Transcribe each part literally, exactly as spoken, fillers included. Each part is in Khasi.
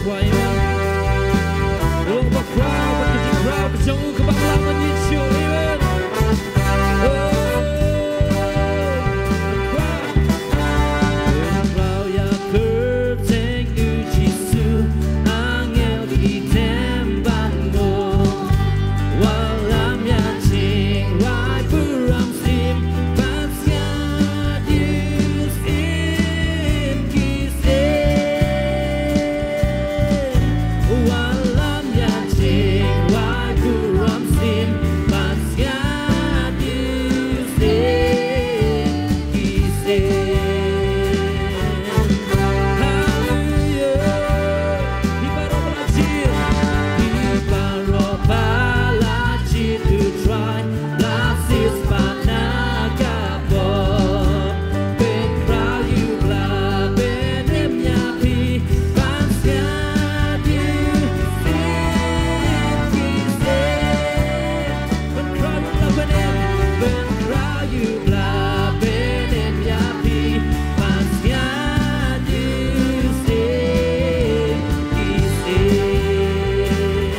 Amen. Oh, ba khraw, ba ka jingkhraw ka jong u kaba lam ban ïeit shuh. Amen. Oh, ba khraw. Ba khraw ïa kyrteng u Jisu, angel ki tem ban ngop. Wallam ïa jingrwai burom sim, ban sngap ïa u syiem ki syiem. Wallam ïa jingrwai burom sim, ban sngap ïa u syiem ki syiem. Hallelujah. Phi baroh ba la jied, phi baroh ba la jied, U Trai, la siewspah na ka pop. Pynkhraw ïa u Blei, pynim ïa phi, ban sngap ïa u syiem ki syiem. Pynkhraw ïa u Blei, pynim, pynkhraw ïa u Blei, pynim ïa phi, ban sngap ïa u syiem ki syiem.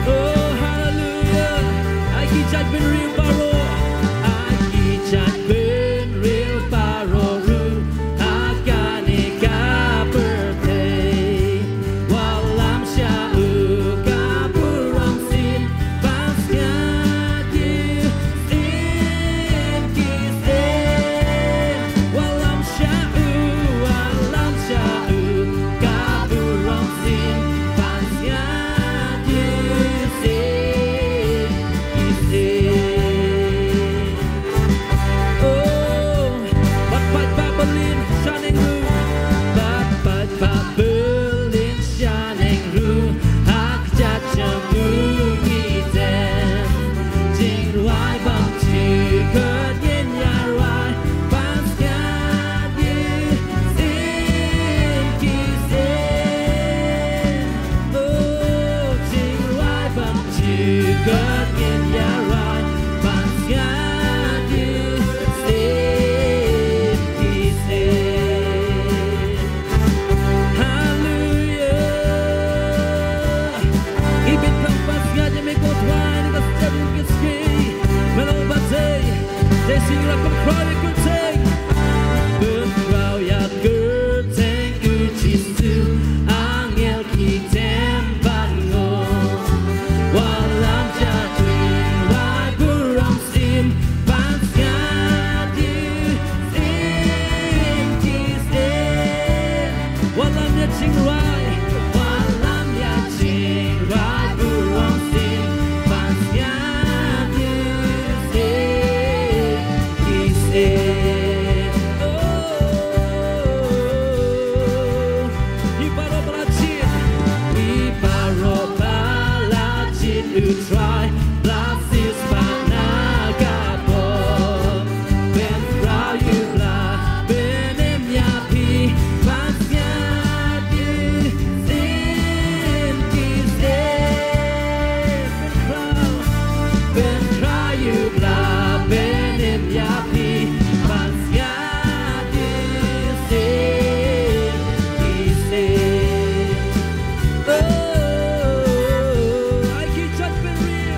Oh, hallelujah. Ai ki jaitbynriew baroh, ai ki jaitbynriew baroh ruh ha kane ka pyrthei. Wallam sha u ka burom sim, ban sngap ïa u syiem ki syiem. Wallam sha u, wallam sha u ka burom sim, ban sngap ïa u syiem ki syiem. Oh, bad paidbah ba lim shaneng ruh, bad paidbah ba lim shaneng ruh, ha kjat jong u ngi dem. Jingrwai bymjukut ngin ïa rwai, ban sngap ïa u syiem ki syiem. Oh, jingrwai bym jukut ngin ïa rwai, ban sngap ïa u syiem ki syiem. Hallelujah. Ngi bit pang ban sngap ïa me ko Trai, ngi ka step ngi ki ski. Me long ba dei, dei sing ra pynkhraw ïa u kyrteng. Pynkhraw ïa u kyrteng u Jisu, angel ki tem ban ngop. Wallam ïa u, rwai burom sim, ban sngap ïa u syiem ki syiem. Wallam ïa jingrwai, wallam ïa jingrwai burom sim, ban sngap ïa u syiem ki syiem. Oh, phi baroh ba la jied, phi baroh ba la jied, U Trai, la siewspah na ka pop. Pynkhraw ïa u Blei, pynim ïa phi, ban sngap ïa u syiem ki syiem. Pynkhraw, pynkhraw ïa u Blei, pynim ïa phi, ban sngap ïa u syiem ki syiem. Oh, ai ki jaitbynriew,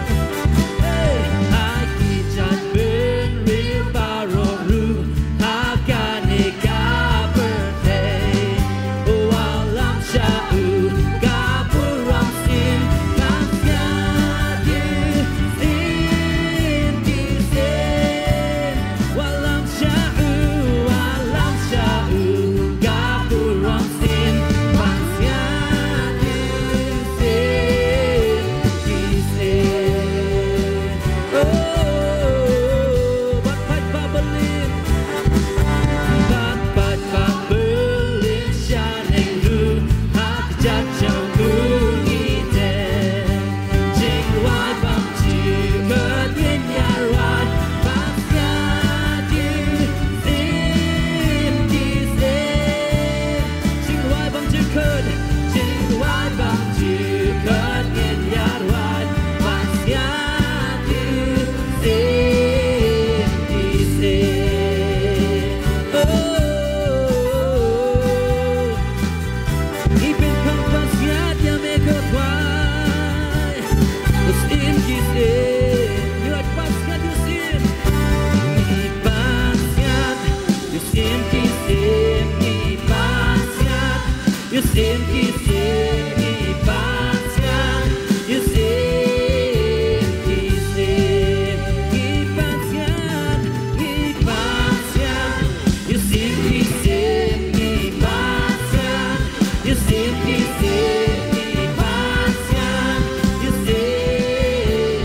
Ïa sien ki sien ngi pasian, ïa sien ki sien ngi pasian, ngi pasian, ïa sien ki sien ngi pasian, ïa sien ki sien ngi pasian, ïa sien,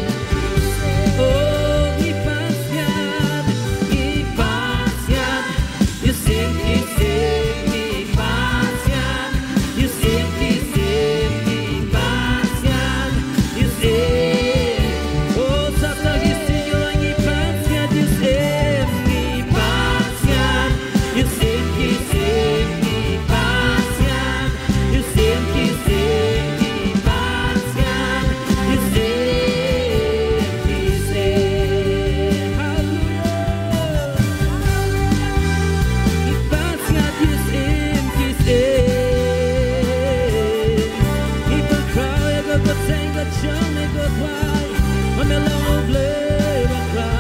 oh, ngi pasian, ngi pasian. Ïa sien ki sien ngi pasian, ïa sien ki sien ngi pasian, ïa sien. Oh, sa tang ki sien ngi pasian, ïa sien ngi pasian, ïa sien ki sien ngi pasian, ïa sien ki sien ngi pasian, ïa sien ki sien. Hallelujah. Ngi pasian ïa sien ki sien. Ngi pynkhraw ïa ka kyrteng ka jong me ko Trai. Ma me long U Blei bakhraw.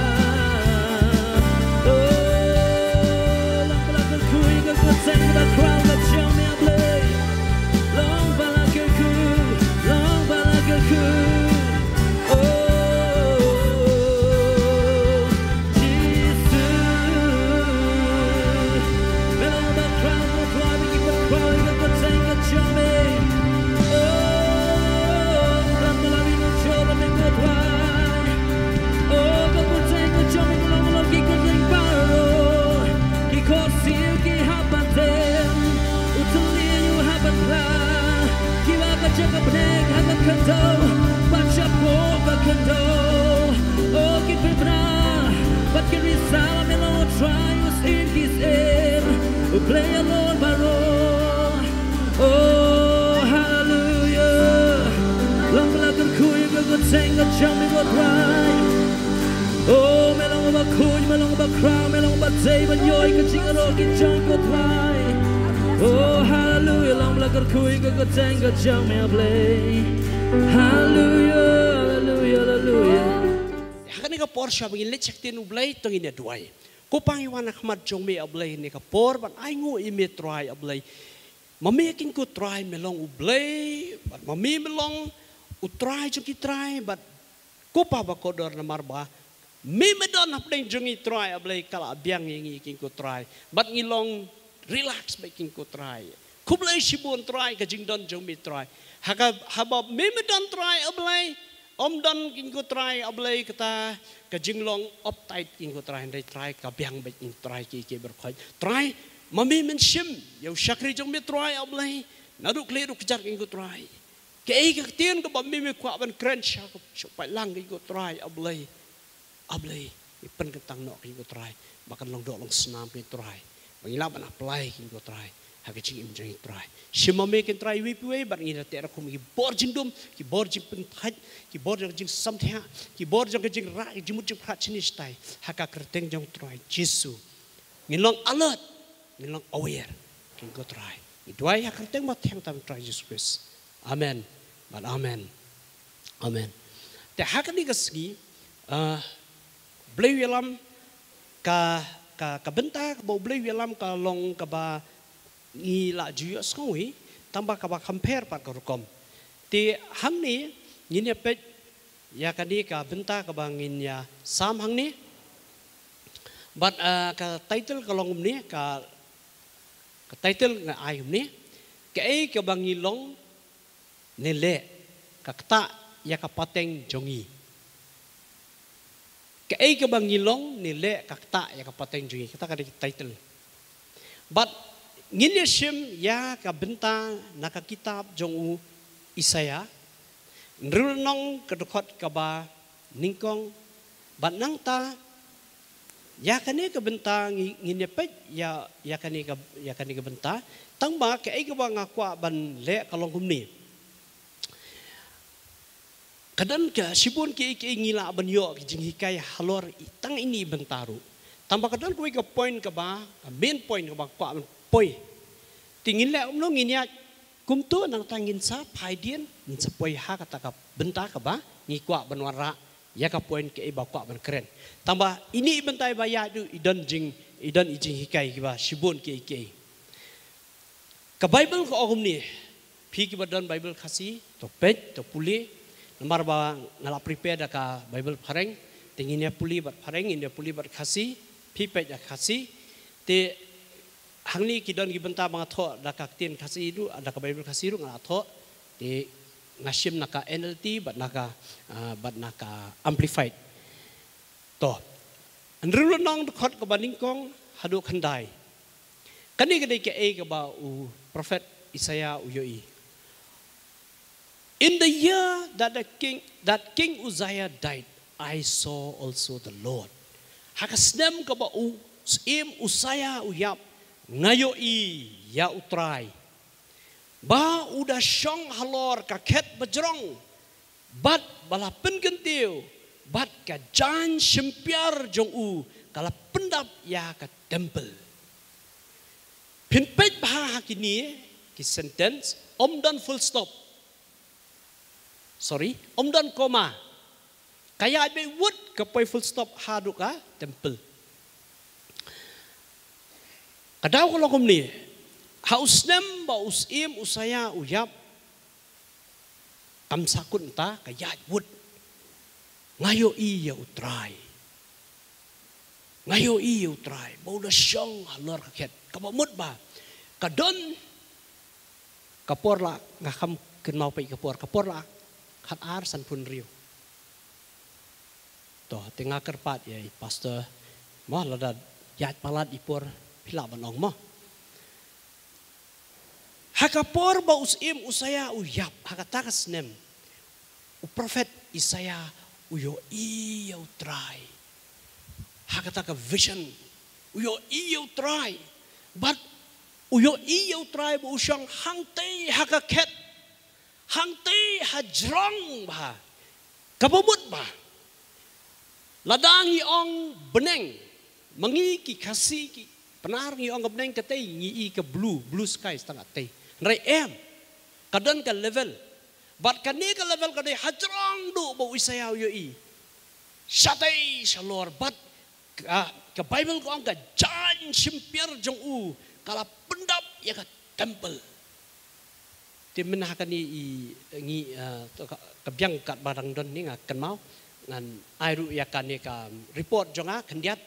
Oh, long ba la kyrkhu ïa ka kyrteng bakhraw ka jong me A Blei. Long ba la kyrkhu, long ba la kyrkhu. Oh, Jisu. Me long bakhraw, bakhraw, bakhraw ïa ka kyrteng ka jong me. Oh, long ba la kyrkhu ïa me ko Trai. Oh, ka kyrteng ka jong me ka long, long ki kyrteng baroh. Ki khohsiew ki hap ban dem, u thylliej u hap ban phla, kiba ka jaka bneng ha ka khyndew, bad shapoh ka khyndew. Oh, kin pynbna bad kin ri sa, me long U Trai u syiem ki syiem, U Blei halor baroh. Oh, hallelujah. Long ba la kyrkhu ïa ka kyrteng ka jong me ko Trai. Oh, me long uba khuid, me long uba khraw, me long uba dei ban ïoh ïa ka jingïaroh ki jong ko Trai. Oh, hallelujah, long ba la kyrkhu ïa ka kyrteng ka jong me A Blei. Hallelujah, hallelujah, hallelujah. Ha kane ka por shuwa ba ngin leit sha ktien U Blei, to ngin ïa duwai. Ko Pa, ngi wan ha khmat jong me A Blei, ha kane ka por ban ainguh ïa me Trai A Blei. Ma me kin ko Trai me long U Blei, bad ma me me long U Trai jong ki trai, bad ko Pa bakordor, namar ba me me don hapdeng jong ngi Trai A Blei, ka la biang ïa ngi kin ko Trai. Bad ngi long relax beit kin ko Trai. Khublei shibun Trai ka jingdon jong me Trai. Ha ka, haba me me don Trai A Blei, ym don kin ko Trai A Blei kata ka jinglong uptight kin ko Trai, hynrei Trai ka biang beit kin Trai ki, ki baroh khoit. Trai, ma me men shim ïa u shakri jong me Trai A Blei, naduh khlieh haduh kjat kin ko Trai. Kaei ka ktien kaba me me kwah ban kren sha ka, sha u paidlang kin ko Trai A Blei. A Blei, ngi pynkyntang noh kin ko Trai, ba kan long doh long snam kin Trai, ba ngin lah ban apply kin ko Trai ha ka jingim jong ngi Trai. Shim ma me kin Trai iwei pa iwei, bad ngin ïa teh rukom ki bor jingdum, ki bor jingpynthait, ki bor jong ka jingsamthiah, ki bor jong ka jingrah, ki jingmut jingpyrkhat shane shatai, ha ka kyrteng jong Trai Jisu. Ngin long alert, ngin long aware kin ko Trai. Ngi duwai ha ka kyrteng bathiang tam Trai Jisu Khrist. Amen. Bad amen. Amen. Te ha kane ka sngi, ah, Blei u ïalam ka, ka, ka bynta kaba U Blei u ïalam ka long kaba ngi la ju ïohsngew hi, tangba kaba kham pher pat ka rukom. Te hangne ngin ïa peit ïa kane ka bynta kaba ngin ïa sam hangne. Bad, ah, ka title ka long kumne, ka, ka title nga ai kumne. Kaei kaba ngi long ne leh ka ktah ïa ka pateng jong ngi. Kaei kaba ngi long ne leh ka ktah ïa ka pateng jong ngi. Kata ka dei ka title. Bad ngin ïa shim ïa ka bynta na ka kitab jong u Isaïah, hynriew lynnong, ka dkhot kaba nyngkong. Bad nangta ïa kane ka bynta ngi, ngin ïa peit ïa, ïa kane ka, ïa kane ka bynta. Tangba kaei kaba nga kwah ban leh ka long kumne. Ka don ka shibun kiei kiei ngi lah ban ïoh ka jinghikai halor i, tang ine i bynta ruh. Tangba ka don kawei ka point kaba, ka main point kaba kwah ban poi. Te ngin leh kumno, ngin ïaid kumto, nangta ngin sa phai dien, ngin sa poi ha kata ka bynta kaba ngi kwah ban wanrah ïa ka point kaei ba kwah ban kren. Tangba ine i bynta iba ïaid ruh i don jing, i don i jinghikai kiba shibun kiei kiei. Ka Bible ka ong kumne, phi kiba don Bible Khasi, to peit, to pule, namar ba nga la prepare da ka Bible phareng, te ngin ïa pule bad phareng, ngin ïa pule bad Khasi, phi peit da Khasi, te hangne ki don ki bynta ba nga thoh da ka ktien Khasi ruh, da ka Bible Khasi ruh nga la thoh, te nga shim na ka N L T bad na ka, ah, bad na ka Amplified. To. Hynriew lynnong dkhot kaba nyngkong haduh khyndai. Kane ka dei kaei kaba u prophet Isaiah u ïohi. In the year that the king, that King Uzziah died, I saw also the Lord. Ha ka snem kaba u syiem Uzziah u ïap, nga ïohi ïa U Trai ba u da shong halor ka khet bajrong, bad ba la pynkyntiew, bad ka jaiñ shympiar jong u ka la pyndap ïa ka temple. Phin peit bha ha kine ki sentence, ym don full stop. Sorry, ym don comma. Ka ïaid beit wut, ka poi full stop haduh ka temple. Ka daw ka long kumne, ha u snem ba u syiem Uzziah u ïap, kam sa kut mynta, ka ïaid wut. Nga ïohi ïa U Trai. Nga ïohi ïa U Trai ba u da shong halor ka khet. Kaba mut ba ka don ka por la, nga kham kynmaw peit ka por, ka por la khat ar sanphew hynriew. To, te nga kyrpad ïa i pastor, mo, lada ïaid palat i por, phi lah ban ong mo. Ha ka por ba u syiem Uzziah u ïap, ha kata ka snem, u prophet Isaiah u ïohi ïa U Trai. Ha kata ka vision, u ïohi ïa U Trai. Bad u ïohi ïa U Trai ba u shong hangtei ha ka khet, hangtei hajrong bha. Kaba mut ba lada ngi ong bneng, ma ngi ki Khasi ki Pnar ngi ong ka bneng katei, ngi i ka blue, blue sky tang katei. Hynrei em, ka don ka level. Bad kane ka level ka dei hajrong duh ba u Isaiah u ïohi. Shatei shalor bad ka, ka Bible ka ong ka jaiñ shympiar jong u ka la pyndap ïa ka temple. Te mynha kane i ngi, eh, to ka, ka biang katba dang don ne nga kynmaw, ngan ai ruh ïa kane ka report jong nga khyndiat,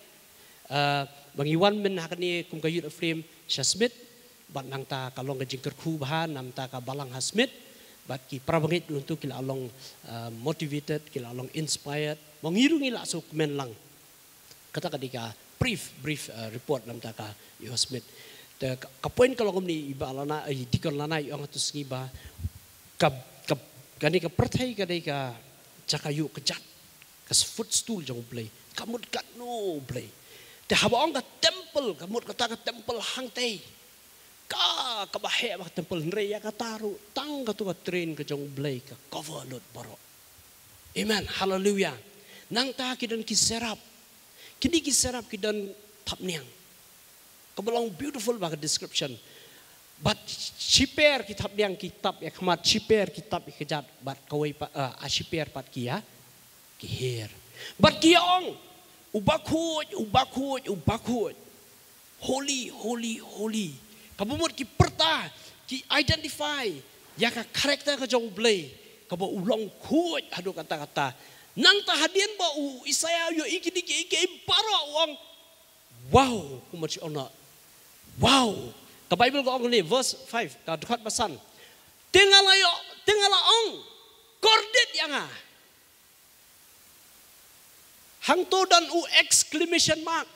eh, ba ngi wan mynha kane kum ka Youth Aflame sha Smit, bad nangta ka long ka jingkyrkhu bha namar ka balang ha Smit, bad ki para bangeit lyntu ki la long, eh, motivated, ki la long inspired, ba ngi ruh ngi la sngewkmen lang. Kata ka dei ka brief, brief, eh, report namar ka Youth Smit. Te ka, ka point ka long kumne i Bah Lana, i Deacon Lana i ong ha tu sngi ba ka, ka, kane ka pyrthei ka dei ka jaka ïuh kjat, ka footstool jong U Blei. Ka mut katno U Blei. Te haba ong ka temple, ka mut kata ka temple hangtei. Ka, kaba heh ba ka temple, hynrei ïa kata ruh tang katu ka tren ka jong U Blei ka cover lut baroh. Amen. Hallelujah. Nangta ki don ki serap. Kine ki serap ki don thapniang. Kaba long beautiful ba ka description. Bad shipher ki thapniang ki tap ïa khmat, shipher ki tap ïa kjat, bad kawei pat, eh, a shipher pat ki ïa, ki her. Bad ki ïa ong, U Bakhuid, U Bakhuid, U Bakhuid. Holy, holy, holy. Kaba mut ki pyrta, ki identify ïa ka character ka jong U Blei, kaba u long khuid haduh katta katta. Nangta hadien ba u Isaiah u ïohi kine kiei kiei baroh u ong, wow, kumba shu ong noh. Wow. Ka Bible ka ong ne, verse five, ka dkhot ba san. Te nga la ïoh, te nga la ong, kordit ïa nga. Hangto don u exclamation mark.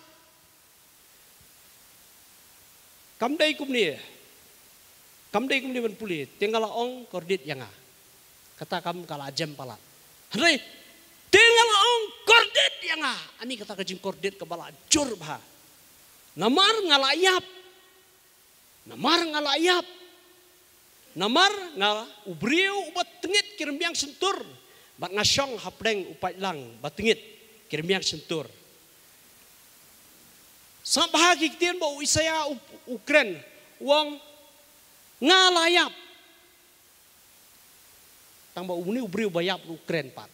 Kam dei kumne. Kam dei kumne ban pule. Te nga la ong kordit ïa nga. Kata kam ka la jem palat. Hynrei te nga la ong kordit ïa nga. Ani kata ka jingkordit kaba la jur bha. Namar nga la ïap. Namar nga la ïap. Namar nga u briew uba tngit ki rmiang shyntur. Bad nga shong hapdeng u paidlang ba tngit ki rmiang shyntur. Sngap bha ki ktien ba u Isaiah u, u kren, u ong nga la ïap. Tang ba une u briew ba ïap u kren pat.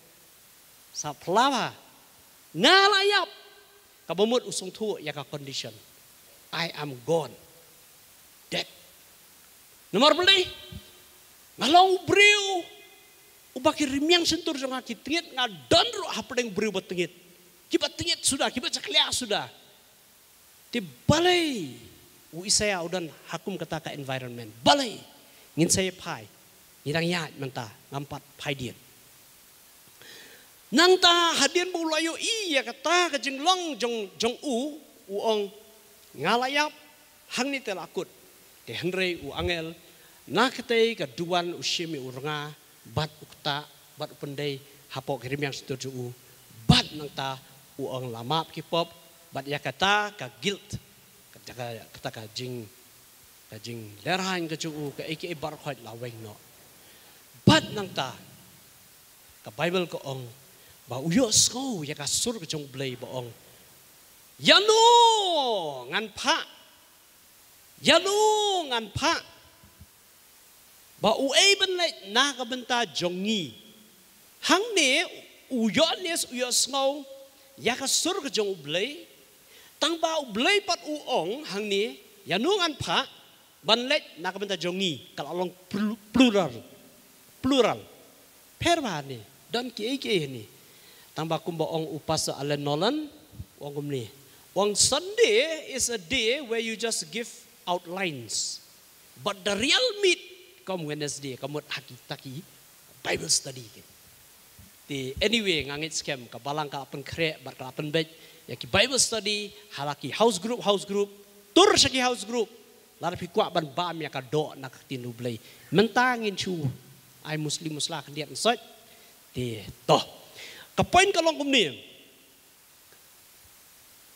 Sa phylla bha. Nga la ïap. Kaba mut u sngewthuh ïa ka condition. I am gone. Dead. Namar balei? Nga long u briew uba ki rmiang shyntur jong nga ki tngit, nga don ruh hapdeng briew ba tngit. Kiba tngit suda, kiba jakhlia suda. Te balei u Isaiah u don ha kum kata ka environment? Balei? Ngin sa ïa phai. Ngi dang ïaid mynta, ngam pat phai dien. Nangta hadien ba u la ïohi ïa kata ka jinglong jong, jong u, u ong, nga la ïap, hangne te la kut. Te hynrei u angel, na katei ka duwan u shim ïa u rnga, bad u ktah, bad u pyndei, hapoh ki rmiang shyntur jong u, bad nangta u ong la map ki pop, bad ïa kata ka guilt, kata ka, kata ka jing, ka jinglehrain ka jong u, kaei kaei baroh khoit la weng noh. Bad nangta, ka Bible ka ong, ba u ïohsngew ïa ka sur ka jong u Blei ba ong, ïano ngan phah, ïano ngan phah, ba uei ban leit na ka bynta jong ngi. Hangne u Ïoannis u ïohsngew ïa ka sur ka jong u Blei. Tangba u Blei pat u ong hangne, ïano ngan phah ban leit na ka bynta jong ngi, ka la long plu-, plural. Plural. Pher bha hangne, don kiei kiei hangne. Tangba kumba ong u Pastor Alan Nolan, u ong kumne, u ong, Sunday is a day where you just give outlines. But the real meat ka ong Wednesday, ka mut ha kita ki Bible study ki. Te anyway, nga ngeit skhem ka balang ka la pynkhreh bad ka la pynbeit ïa ki Bible study ha la ki house group, house group, tur sha ki house group. Lada phi kwah ban bam ïa ka doh na ka ktien u Blei, mynta ngin shu ai musli musla khyndiat nsoit. Te to, ka point ka long kumne.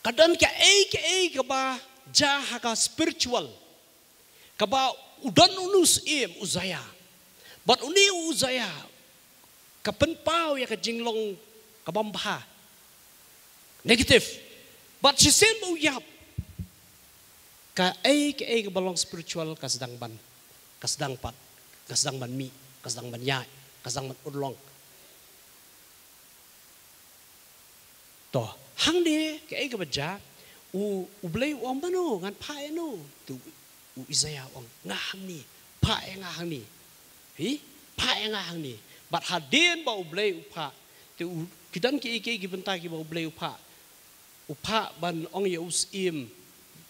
Ka don kaei kaei kaba jia ha ka spiritual, kaba u don une u syiem Uzziah. Bad une u Uzziah ka pynpaw ïa ka jinglong ka bym bha, negative. Bad shisien ba u ïap, kaei kaei kaba long spiritual ka sdang ban, ka sdang pat, ka sdang ban mih, ka sdang ban ïaid, ka sdang ban urlong. To, hangne kaei kaba jia, u, u Blei u ong, mano ngan phah ïano? Te u, u Isaiah u ong, nga hangne, phah ïa nga hangne. Hi, phah ïa nga hangne. Bad hadien ba u Blei u phah, te u, ki don kiei kiei ki bynta kiba u Blei u phah. U phah ban ong ïa u syiem,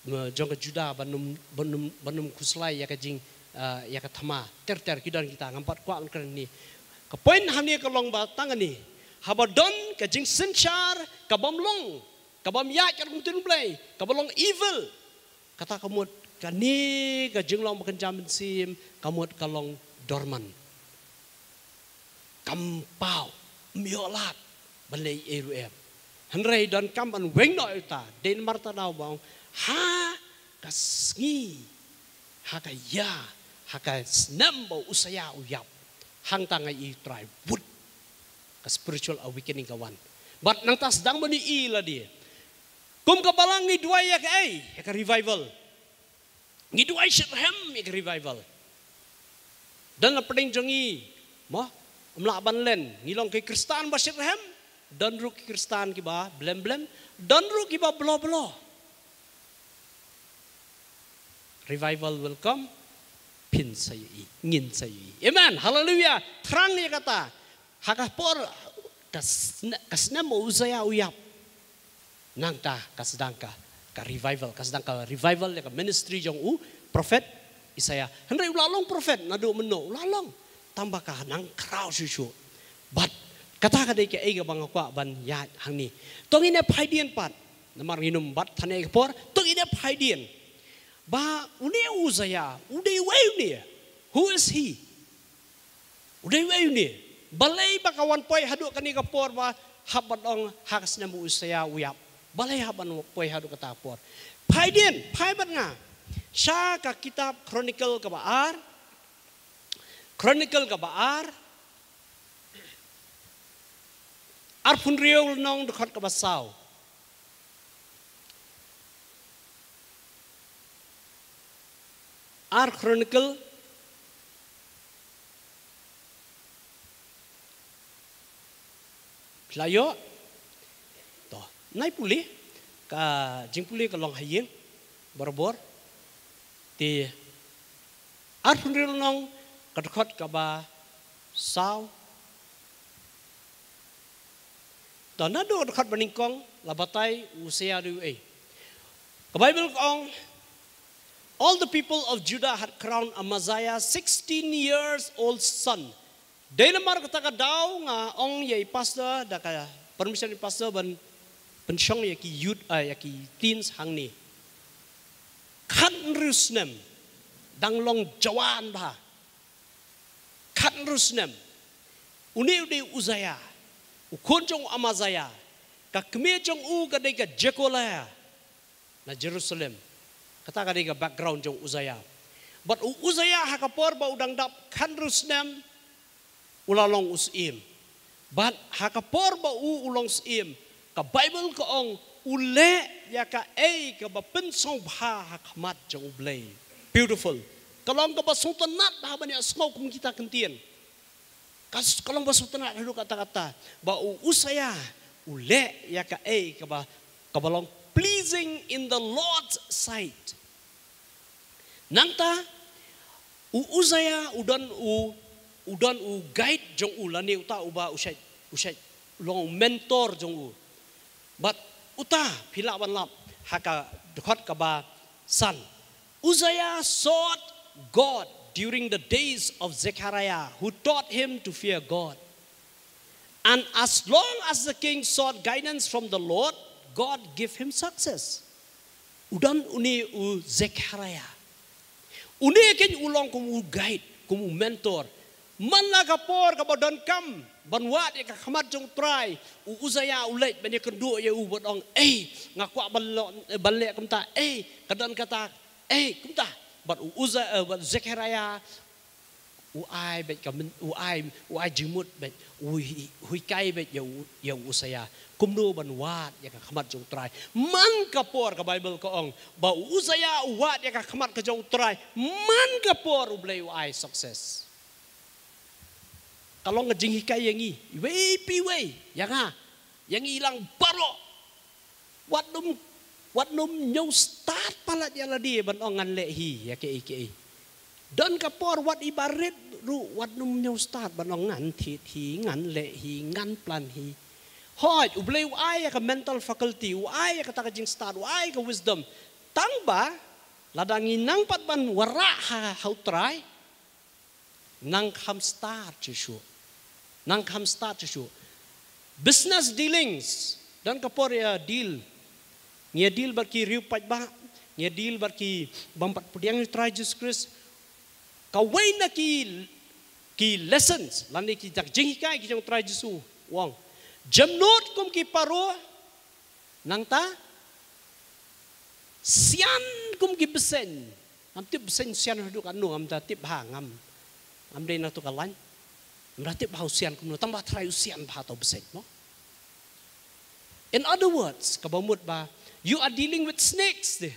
eh, jong ka Judah ban ym, ban ym, ban ym khuslai ïa ka jing, eh, ïa ka thma. Ter ter ki don kita, ngam pat kwah ban kren hangne. Ka point hangne ka long ba tang hangne, haba don ka jingsynshar ka bym long, ka bym ïaid katkum ka ktien u Blei, kaba long evil. Kata ka mut kane ka jinglong ba kynja mynsiem ka mut ka long dormant. Kam paw, ym ïoh lad ban leh ei ruh em. Hynrei donkam ban weng noh ïa uta. Dei namar kata daw ba ong, ha ka sngi, ha ka ïa, ha ka snem ba u Uzziah u ïap, hangta nga ïohi U Trai bud. Ka spiritual awakening ka wan. Bad nangta sdang ban ïohi lade. Kum ka balang ngi duwai ïa kaei? Ïa ka revival. Ngi duwai shitrhem ïa ka revival. Don na pdeng jong ngi, mo, ym lah ban len, ngi long ki Khristan ba shitrhem. Don ruh ki Khristan kiba blem blem. Don ruh kiba blo blo. Revival will come. Phin sa ïohi, ngin sa ïohi. Amen. Hallelujah. Thrang ïa kata. Ha ka por, ka sne-, ka snem u Uzziah u ïap, nangta ka sdang ka, ka revival, ka sdang ka revival ïa ka ministry jong u prophet Isaiah. Hynrei u la long prophet naduh mynno, u la long. Tangba ka nang khraw shuh shuh. Bad kata ka dei kaei kaba nga kwah ban ïaid hangne. To ngin ïa phai dien pat. Namar ngin ym bat than ïa ka por, to ngin ïa phai dien. Ba une u Uzziah, u dei uei une? Who is he? U dei uei une? Balei ba ka wan poi haduh kane ka por ba hap ban ong ha ka snem u Uzziah u ïap? Balei hap ban poi haduh kata ka por? Phai dien, phai bad nga sha ka kitab Chronicle kaba ar, Chronicle kaba ar, arphew hynriew lynnong dkhot kaba saw. Ar Chronicle. Phi la ïoh? To, nai pule, ka jingpule ka long ha ïing barabor. Te Arphew hynriew lynnong, ka dkhot kaba saw. To naduh ka dkhot ba nyngkong la batai u Usia u ei. Ka Bible ka ong, "All the people of Judah had crowned Amaziah, sixteen years old son." Dei namar kata ka daw nga ong ïa i pastor, da ka permission i pastor ban pynshong ïa ki youth, ah, ïa ki teens hangne. Khathynriew snem, dang long jawan bha. Khathynriew snem. Une u dei u Usia, u khun jong u Amaziah. Ka kmie jong u ka dei ka Jecoliah na Jerusalem. Kata ka dei ka background jong u Usia. Bad u Usia ha ka por ba u dang dap khathynriew snem, u la long u syiem. Bad ha ka por ba u u long syiem, ka Bible ka ong, u leh ïa kaei kaba pynsngewbha ha khmat jong U Blei. Beautiful. Ka long kaba sngewtynnat bha ban ïa sngew kum kita ktien. Ka s-, ka long ba sngewtynnat haduh katta katta ba u Usia u leh ïa kaei kaba, kaba long pleasing in the Lord's sight. Nangta u Usia u don u, u don u guide jong u, lane uta uba u shait, u shait long u mentor jong u. Bad uta phi lah ban lap ha ka dkhot kaba san. Usia sought God during the days of Zechariah, who taught him to fear God. And as long as the king sought guidance from the Lord, God gave him success. U don une u Zechariah. Une keiñ u long kum u guide, kum u mentor. Man la ka por kaba donkam ban wad ïa ka khmat jong U Trai, u Usia u leit ban ïakynduh ïa u bad ong, "Ei, nga kwah ban lo-, ban leh kumta, ei, ka don kata, ei, kumta." Bad u Usia, eh, bad Zechariah u ai beit ka men-, u ai, u ai jingmut beit, u hi-, u hikai beit ïa u, ïa u Usia kumno ban wad ïa ka khmat jong U Trai. Man ka por, ka Bible ka ong ba u Usia u wad ïa ka khmat ka jong U Trai, man ka por U Blei u ai success. Ka long ka jinghikai ïa ngi iwei pa iwei, ïa nga, ïa ngi lang baroh. Wat nym, wat nym ñiew stad palat ïa lade ban ong ngan leh hi ïa kaei kaei. Don ka por wat iba rit ruh wat nym ñiew stad ban ong ngan thied hi, ngan leh hi, ngan plan hi. Hooid, U Blei u ai ïa ka mental faculty, u ai ïa kata ka jingstad, u ai ka wisdom. Tangba lada ngi nang pat ban wanrah ha, ha U Trai, nang kham stad shuh shuh. Nang kham stad shuh shuh. Business dealings, don ka por ïa deal. Ngi ïa deal bad ki riew paidbah, ngi ïa deal bad ki bym pat pdiang ïa U Trai Jisu Khrist. Kawei na ki, ki lessons lane kita ki jinghikai ki jong U Trai Jisu, u ong, jemnud kum ki parua, nangta sian kum ki bseiñ. Ngam tip bseiñ sian haduh katno, ngam da tip bha, ngam, ngam dei na tu ka lain. Ngam da tip bha u sian kumno, tangba Trai u sian bha to bseiñ mo. In other words, kaba mut ba you are dealing with snakes de.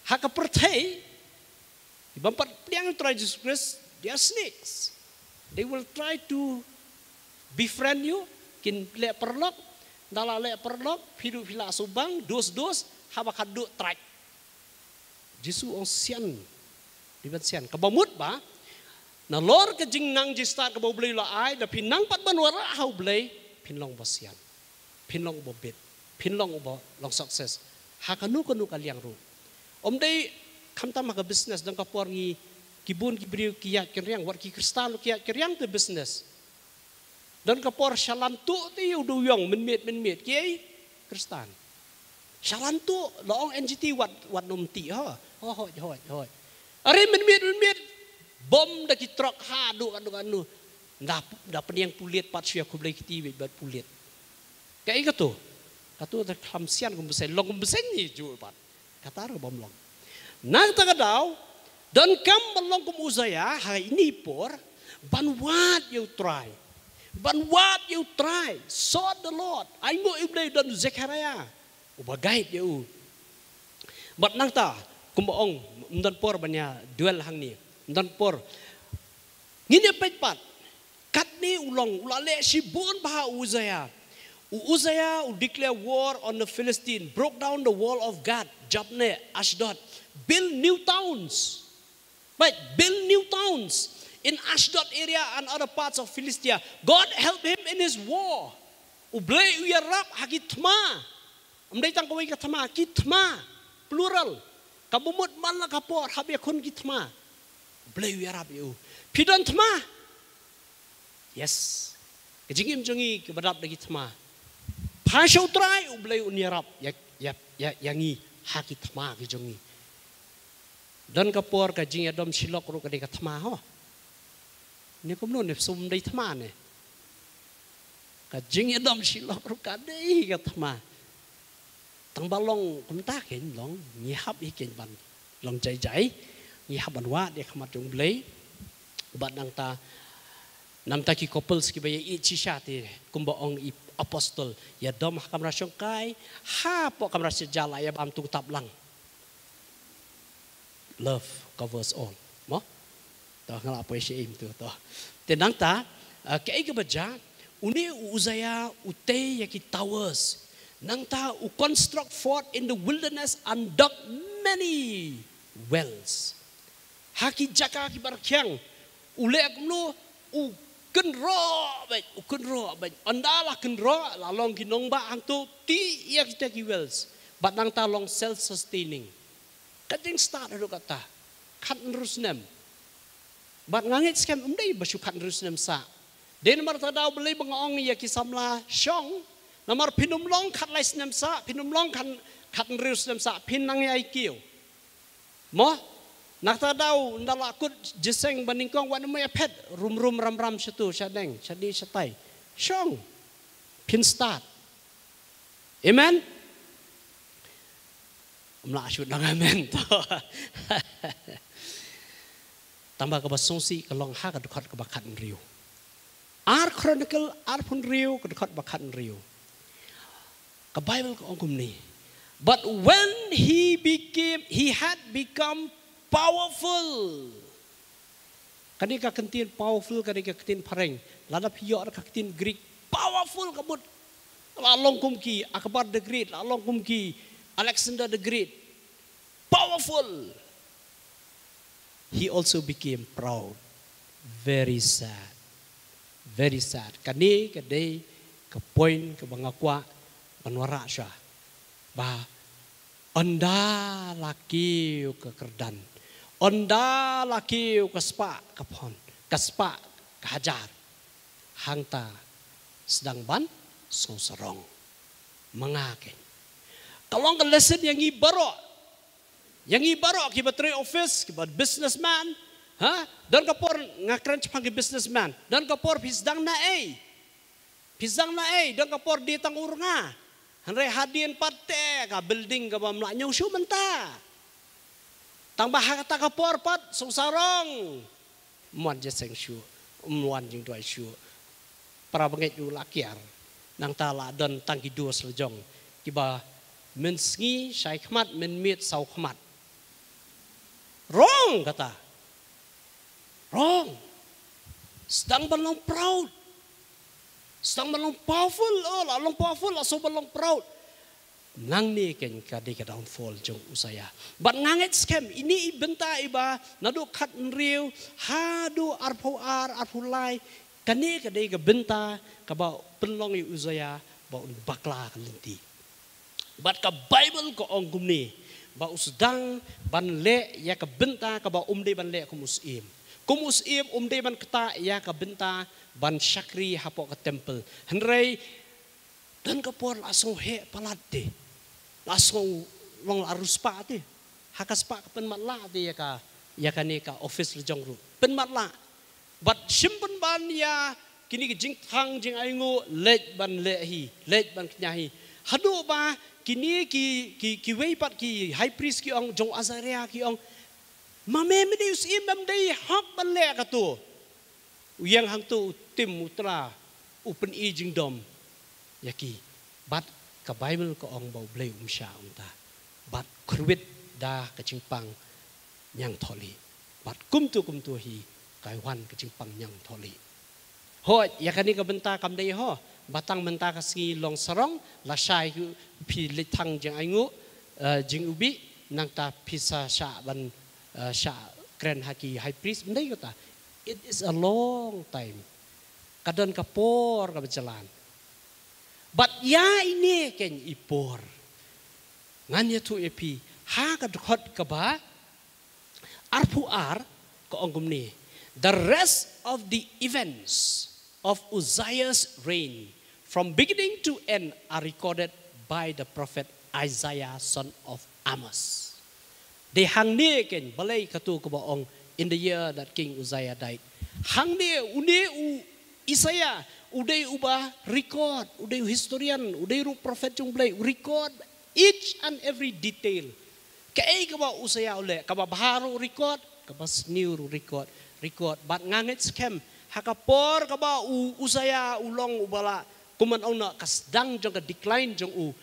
Ha ka pyrthei, ki bym pat pdiang ïa U Trai Jisu Khrist, they are snakes. They will try to befriend you, kin leh paralok, nda la leh paralok, phi duh phi la subang, dos dos, haba khatduh trai. Jisu ong sian, dei ban sian. Kaba mut ba nalor ka jingnang jingstad kaba U Blei u la ai, da phi nang pat ban wanrah ha U Blei, phin long ba sian. Phin long uba bit, phin long uba long success ha kano kano ka liang ruh. Ym dei khamtam ha ka business, don ka por ngi, ki bun ki briew ki ïaid ki riang, wat ki Khristan ruh ki ïaid ki riang te business. Don ka por shalan tuh te u dei u ïong mynmiet mynmiet, kiei, Khristan. Shalan tuh, la ong N G T wat, wat nym tih ho. Ho, hooid, hooid, hooid. Are mynmiet mynmiet bom da ki trok haduh katno katno. Da, da pdiang pulit pat shuwa, khublei kti beit bad pulit. Kaei katu? Katu te kham sian kum bseiñ, long kum bseiñ hi juh pat. Kata ruh bym long. Na kata ka daw, donkam ban long kum u Usia ha ine i por, ban wad ïa U Trai. Ban wad ïa U Trai, sought the Lord. Ai nguh ïa U Blei, don u Zechariah uba guide ïa u. Bad nangta, kumba ong, ym don por ban ïa dwell hangne. Ym don por. Ngin ïa peit pat. Katne u long, u la leh shibun bha u Usia. U Usia u declare war on the Philistine, broke down the wall of Gath, Jabneh, Ashdod. Build new towns. Right? Build new towns in Ashdod area and other parts of Philistia. God help him in his war. U Blei u ïarap ha ki thma. Ym dei tang kawei ka thma, ki thma. Plural. Kaba mut man la ka por hap ïakhun ki thma. U Blei u ïarap ïa u. Phi don thma. Yes. Ka jingim jong ngi kaba dap da ki thma. Pha sha U Trai, U Blei un ïarap ïa, ïa, ïa, ïa ngi ha ki thma ki jong ngi. Don ka por ka jingïadom shilok ruh ka dei ka thma ho. Ne kumno ne sum dei thma ne. Ka jingïadom shilok ruh ka dei ka thma. Tang ba long kumta kein long, ngi hap hi kein ban long jai jai, ngi hap ban wad ïa khmat jong U Blei. Bad nangta, namta ki couples kiba ïa ïeit shisha te, kumba ong i apostol, ïadom ha kamra shongkai, hapoh kamra sha jala ïa bam tung tap lang. Love covers all. Mo? To nga la poi shi im tu to. Te nangta, uh, kaei kaba jia, une u Uzziah u tei ïa ki towers. Nangta u construct fort in the wilderness and dug many wells. Ha ki jaka kiba rkhiang, u leh kumno, u kynroh bad, u kynroh bad. Ynda la kynroh, la long ki nongbah hangto, tei ïa kita ki wells. Bad nangta long self-sustaining. Ka jingstad haduh katta. Khathynriew snem. Bad nga ngeit skhem ym dei ba shu khathynriew snem sah. Dei namar kata ka daw balei ba nga ong ïa ki samla shong. Namar phin ym long khatlai snem sah, phin ym long khat, khathynriew snem sah, phin nang ïai kiew. Mo? Na kata ka daw ynda la kut jingïaseng ba nyngkong wat ym ïa phet, rum rum ram ram shatu, shadeng, shadi shatai. Shong. Phin stad. Amen. Ym lah shu dang amen to. Tang ba kaba sngewsih ka long ha ka dkhot kaba khathynriew. Ar Chronicle arphew hynriew ka dkhot ba khathynriew. Ka Bible ka ong kumne. But when he became, he had become powerful. Kane ka kyntien powerful, kane ka kyntien phareng. Lada phi ïoh da ka kyntien Greek, powerful ka mut. La long kum ki Akbar the Great, la long kum ki Alexander the Great. Powerful. He also became proud. Very sad. Very sad. Kane ka dei ka point kaba nga kwah ban wanrah sha. Ba ynda la kiew ka kyrdan. Ynda la kiew ka spah ka phew. Ka spah ka hajar. Hangta sdang ban sngewsarong. Ma nga kein. Ka long ka lesson ïa ngi baroh. Ïa ngi baroh kiba trei office, kiba businessman. Ha? Don ka por nga kren shaphang ki businessman. Don ka por phi sdang na ei. Phi sdang na ei, don ka por die tang u rnga. Hynrei hadien pat te ka building kaba ym lah ñiew shuh mynta. Tang ba ha kata ka por pat sngewsarong. Ym wan jingïaseng shuh, ym wan jingduwai shuh. Para bangeit u la kiar. Nangta la don tang ki dos la jong. Kiba mynsngi shai khmat, mynmiet saw khmat. Wrong kata. Wrong. Sdang ban long proud. Sdang ban long powerful. Oh, la long powerful, la shu ban long proud. Nangne kein ka dei ka downfall jong u Uzziah. Bad nga ngeit skhem, ine i bynta iba, naduh khathynriew, haduh arphew ar, arphew lai, kane ka dei ka bynta, kaba pynlong ïa u Uzziah, ba un bakla ka lynti. Bad ka Bible ka ong kumne, ba u sdang ban leh ïa ka bynta kaba um dei ban leh kum u syiem. Kum u syiem um dei ban ktah ïa ka bynta ban shakri hapoh ka temple. Hynrei don ka por la sngew heh palat te. La sngew long la riewspah te. Ha ka spah ka pynmatlah te ïa ka, ïa kane ka office la jong ruh. Pynmatlah. Bad shim pynban ïa kine ki jingthang jingainguh, leit ban leh hi, leit ban kñia hi. Haduh ba kine ki, ki, kiwei pat ki high priest ki ong, jong Azaria ki ong, ma me me dei u syiem, mem dei hok ban leh kato. U ïeng hangto u tim u tla, u pyni jingdom ïa ki. Bad ka Bible ka ong ba U Blei um shah kumta. Bad kyrwit da ka jingpang ñiangthohlieh. Bad kumto kumto hi ka wan ka jingpang ñiangthohlieh. Hooid, ïa kane ka bynta kam dei ho, ba tang mynta ka sngi long sarong, lashai phi leit thang jingainguh, eh, jingubih, nangta pisa sha ban, eh, sha kren ha ki high priest, ym dei kata. It is a long time. Ka don ka por kaba jalan. Bad ïa ine keiñ i por, ngan ïathuh ïa phi ha ka dkhot kaba arphew ar, ka ong kumne: The rest of the events of Uzziah's reign, from beginning to end, are recorded by the prophet Isaiah, son of Amoz. Dei hangne keiñ, balei kato kaba ong, "In the year that King Uzziah died." Hangne, une u Isaiah u dei uba record, u dei u historian, u dei ruh prophet jong U Blei, u record each and every detail. Kaei kaba u Uzziah u leh, kaba bha ruh u record, kaba sniew ruh u record, record. Bad nga ngeit skhem, ha ka por kaba u Uzziah u long uba la, kumno ong, na ka sdang jong ka decline jong u,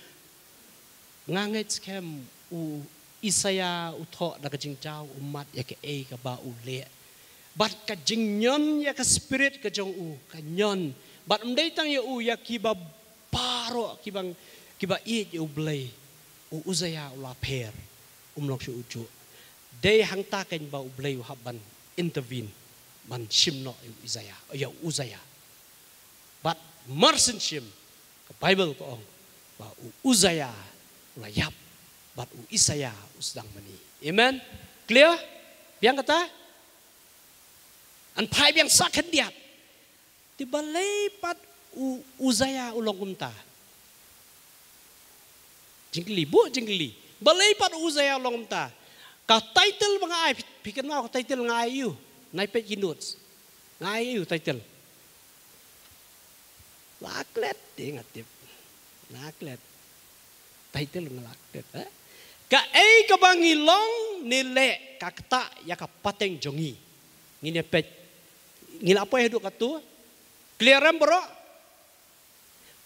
nga ngeit skhem u Isaiah u thoh da ka jingjaw, u mad ïa kaei kaba u leh. Bad ka jingñion ïa ka spirit ka jong u, ka ñion. Bad ym dei tang ïa u, ïa kiba baroh, kiba, kiba ïeit ïa U Blei. U Uzziah u la pher, um long shuh ujuh. Dei hangta keiñ ba U Blei u hap ban intervene, ban shim noh ïa u Isaiah, ïa u Uzziah. Bad mar syn shim, ka Bible ka ong ba u Uzziah u la ïap, bad u Isaiah u sdang mane. Amen. Clear? Biang kata? Ngan phai biang sa khyndiat. Te balei pat u Uzziah u long kumta? Jingkylli, buh jingkylli. Balei pat u Uzziah u long kumta? Ka title ba nga ai, phi, phi kynmaw ka title nga ai ïa u? Nai peit ki notes. Nga ai ïa u title. La klet, eh, nga tip. La klet. Title nga la klet, eh. Kaei kaba ngi long ne leh ka ktah ïa ka pateng jong ngi. Ngin ïa peit. Ngi la poi haduh kato. Clear em baroh?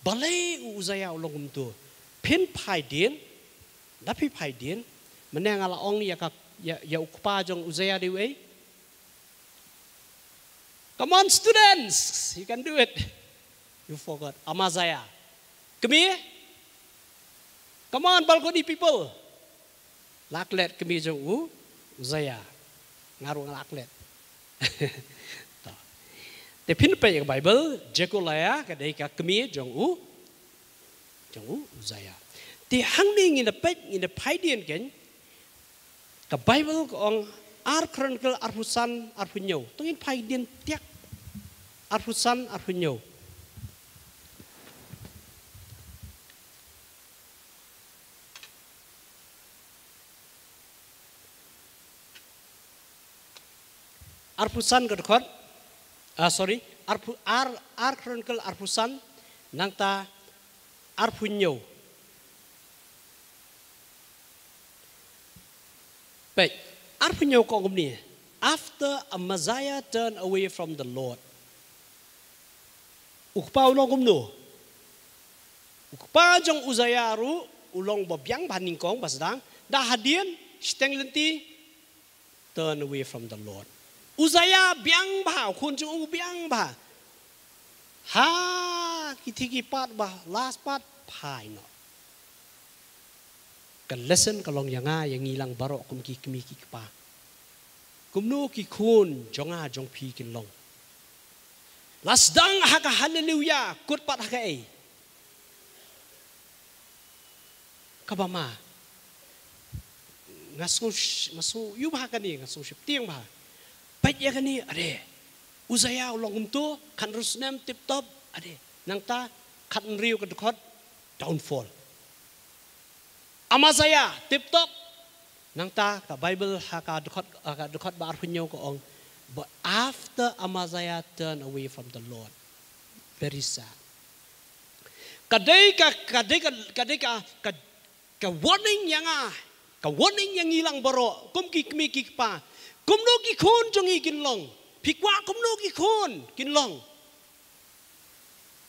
Balei u Uzziah u long kumto? Phin phai dien, da phi phai dien, mynne nga la ong ïa ka, ïa, ïa u kpa jong u Uzziah dei uei? Come on, students, you can do it. You forgot. Amaziah. Kmie? Come on, balcony people. La klet kmie jong u Uzziah. Nga ruh nga la klet. To. Te phin peit ïa ka Bible, Jecoliah ka dei ka kmie jong u, jong u Uzziah. Te hangne ngin da peit, ngin da phai dien keiñ. Ka Bible ka ong, Ar Chronicle arphew san arphew hynñiew. To ngin phai dien tiak. Arphew san arphew hynñiew. Arphew san ka dkhot, ah, sorry, arphew, ar, Ar Chronicle arphew san, nangta arphew hynñiew. Peit, arphew hynñiew ka ong kumne: After Amaziah turned away from the Lord. U kpa u long kumno? U kpa jong u Uzziah ruh u long ba biang bha nyngkong ba sdang, da hadien shiteng lynti, turn away from the Lord. U Uzziah biang bha, u khun jong u biang bha. Ha ki thik ki pat ba last pat phai noh. Ka lesson ka long ïa nga ïa ngi lang baroh kum ki kmie ki kpa. Kumno ki khun jong nga jong phi kin long. La sdang ha ka haleluya, kut pat ha kaei? Kaba ma. Nga sngew sh-, nga sngew ïoh bha kane, nga sngew sheptieng bha. Peit ïa kane, ade. Uzziah u long kumto, khathynriew snem tip top, ade. Nangta, khathynriew ka dkhot, downfall. Amaziah, tip top. Nangta ka Bible ha ka dkhot, ha ka dkhot ba arphew hynñiew ka ong, "But after Amaziah turned away from the Lord." Very sad. Ka dei ka, ka dei ka, ka dei ka, ka, ka warning ïa nga, ka warning ïa ngi lang baroh, kum ki kmie ki kpa. Kumno ki khun jong ngi kin long? Phi kwah kumno ki khun kin long?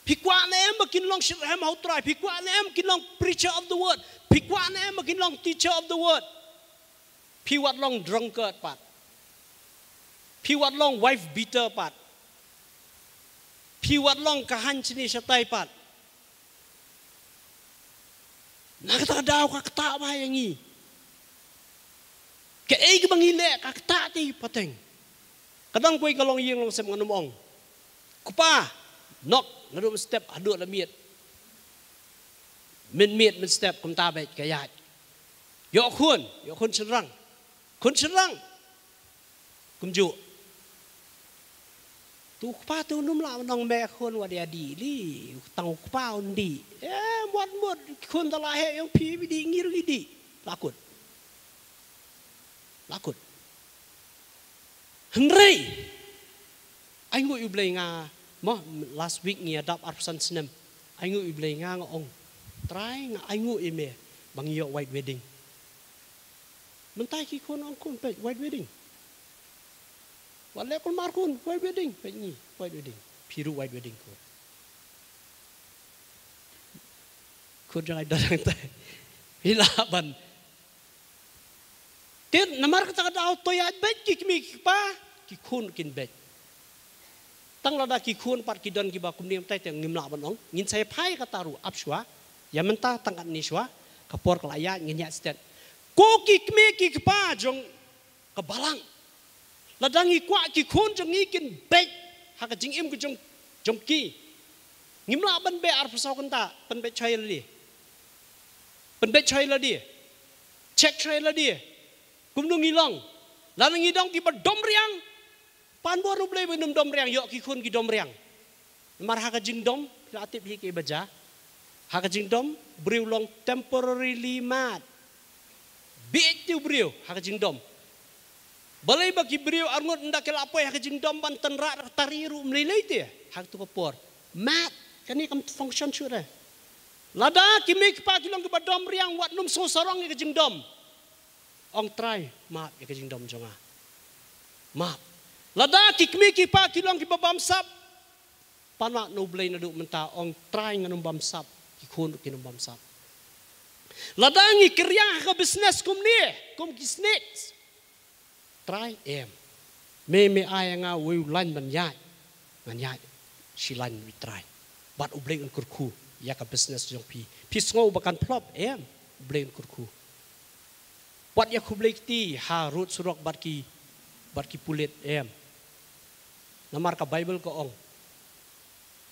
Phi kwah ne em ba kin long shitrhem ha U Trai? Phi kwah ne em kin long preacher of the word? Phi kwah ne em ba kin long teacher of the word? Phi wat long drunkard pat. Phi wat long wife beater pat. Phi wat long ka hynñiew shane shatai pat. Na kata ka daw ka ktah bha ïa ngi. Kaei kaba ngi leh ka ktah te pateng. Ka dang kawei ka longïing longsem ngan ym ong. Kpa, nok naduh mynstep haduh la miet. Mynmiet mynstep kumta beit ka ïaid. Ïoh khun, ïoh khun shynrang. Khun shynrang. Kumjuh. Tu u kpa tu num lah nong me khun wat ïa dih li. Tang u kpa un dih. Eh, mut mut khun ta la heh ïong phi bi dih ngi ruh ngi dih. Lakut. Lakut. Hynrei. Ai nguh ïa u Blei nga. Mo last week ngi ïa dap arphew san snem. Ai nguh ïa u Blei nga nga ong. Trai nga ai nguh ïa me. Ba ngi ïoh white wedding. Mynta ki khun ong khun peit white wedding. Wat leh kulmar khun white wedding peit ngi white wedding. Phi ruh white wedding khun. Khun jong ai don hangtai. Phi lah ban. Te namar kata ka daw to ïa beit ki kmie ki kpa ki khun kin beit. Tang lada ki khun pat ki don kiba kumne mynta te ngim lah ban ong. Ngin sa ïa phai kata ruh ap shuwa. Ïa mynta tang katne shuwa. Ka por ka la ïaid ngin ïaid stet. Ko ki kmie ki kpa jong ka balang. Lada ngi kwah ki khun jong ngi kin beit ha ka jingim ka jong jong ki. Ngim lah ban beh arphew saw kynta pynbeit shai lade. Pynbeit shai lade. Check shai lade. Kumno ngi long. Lada ngi dong kiba dom riang. Pan bor U Blei ba ngim dom riang ïoh ki khun ki dom riang. Namar ha ka jingdom phi la tip hi ki ba ja. Ha ka jingdom briew long temporarily mad. Bieit te u briew ha ka jingdom. Balei ba ki briew arngut ynda ki la poi ha ka jingdom ban tynrah da ka tari ruh mlei lei te ha ka tu ka por. Mad kane kam function shuh re. Lada ki mei ki pa ki long kiba dom riang wat num sngewsarong ïa ka jingdom. Ong Trai map ïa ka jingdom jong nga. Map. Lada ki kmie ki pa ki long kiba bamsap. Pan map na U Blei naduh mynta ong Trai ngan ym bamsap. Ki khun ruh kin ym bamsap. Lada ngi kyrïang ha ka business kumne kum ki snakes. Trai em. Me me ai nga wei u lain ban ïaid. Ngan ïaid shi lain wei Trai. Bad U Blei un kyrkhu ïa ka business jong phi. Phi sngew ba kan flop em. U Blei un kyrkhu. Wat ïa khublei kti ha rud surok bad ki bad ki pulit em. Namar ka Bible ka ong.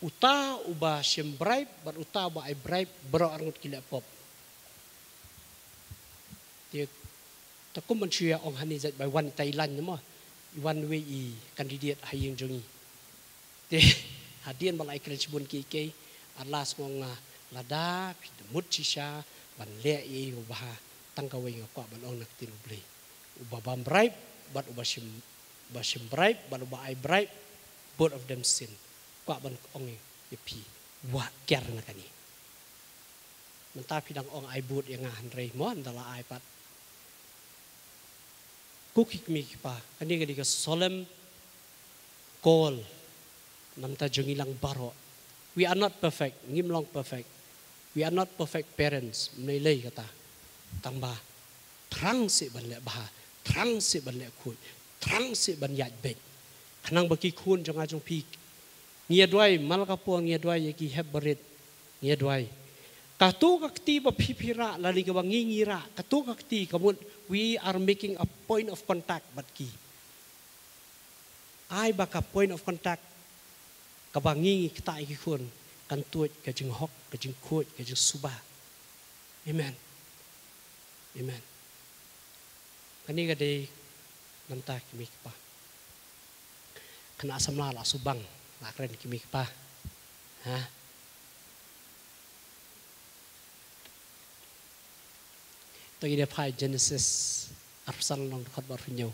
Uta uba shim bribe bad uta uba ai bribe baroh arngut ki leh pop. Te ta kum ban shu ïa ong hani zat bai wan i Thailand ne mo. I wan wei i candidate ha ïing jong i. Te hadien ba la ai kren shibun kiei kiei at last nga ong nga lada phi da mut shisha ban leh ïa i uba ha tang kawei nga kwah ban ong na ktien U Blei. Uba bam bribe bad uba shim uba shim bribe bad uba ai bribe both of them sin. Kwah ban ong ïa phi. Wah kiar na kane. Mynta phi dang ong ai vote ïa nga hynrei mo ynda la ai pat. Ko ki kmie ki kpa kane ka dei ka solemn call. Namta jong ngi lang baroh. We are not perfect. Ngim long perfect. We are not perfect parents. Mlei lei kata. Tang ba thrang seh ban leh bha, thrang seh ban leh khuid, thrang seh ban ïaid beit. Khnang ba ki khun jong nga jong phi ngi ïa duwai, man la ka por ngi ïa duwai ïa ki hep barit, ngi ïa duwai. Kato ka kti ba phi phi rah lane kaba ngi ngi rah, kato ka kti ka mut we are making a point of contact bad ki. Ai ba ka point of contact kaba ngi ngi ktah ïa ki khun kan tuid ka jinghok, ka jingkhuid, ka jingsuba. Amen. Amen. Kane ka dei namta ki mei ki pa. Kane samla la subang la kren ki mei ki pa. Ha. To ïa phai Genesis arphew san nong dkhot ba arphew hynñiew.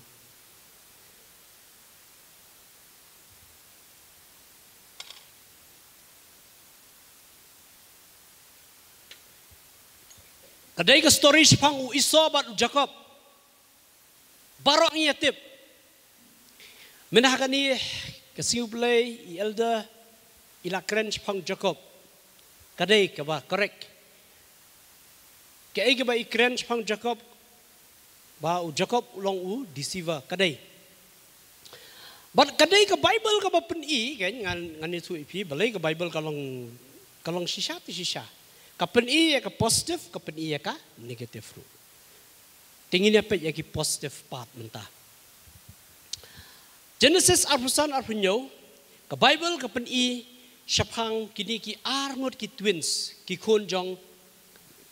Ka dei ka story shaphang u Esau bad u Jakob. Baroh ngi ïa tip. Mynta ha kane ka sngi U Blei i elder i la kren shaphang Jakob. Ka dei kaba correct. Kaei kaba i kren shaphang Jakob ba u Jakob u long u deceiver ka dei. Bad ka dei ka Bible kaba pyni kan ngan ngan ïathuh ïa phi balei ka Bible ka long ka long shisha te shisha. Ka pyni ïa ka positive, ka pyni ïa ka negative ruh. Te ngin ïa peit ïa ki positive part mynta. Genesis arphew san arphew hynñiew, ka Bible ka pyni shaphang kine ki ar ngut ki twins, ki khun jong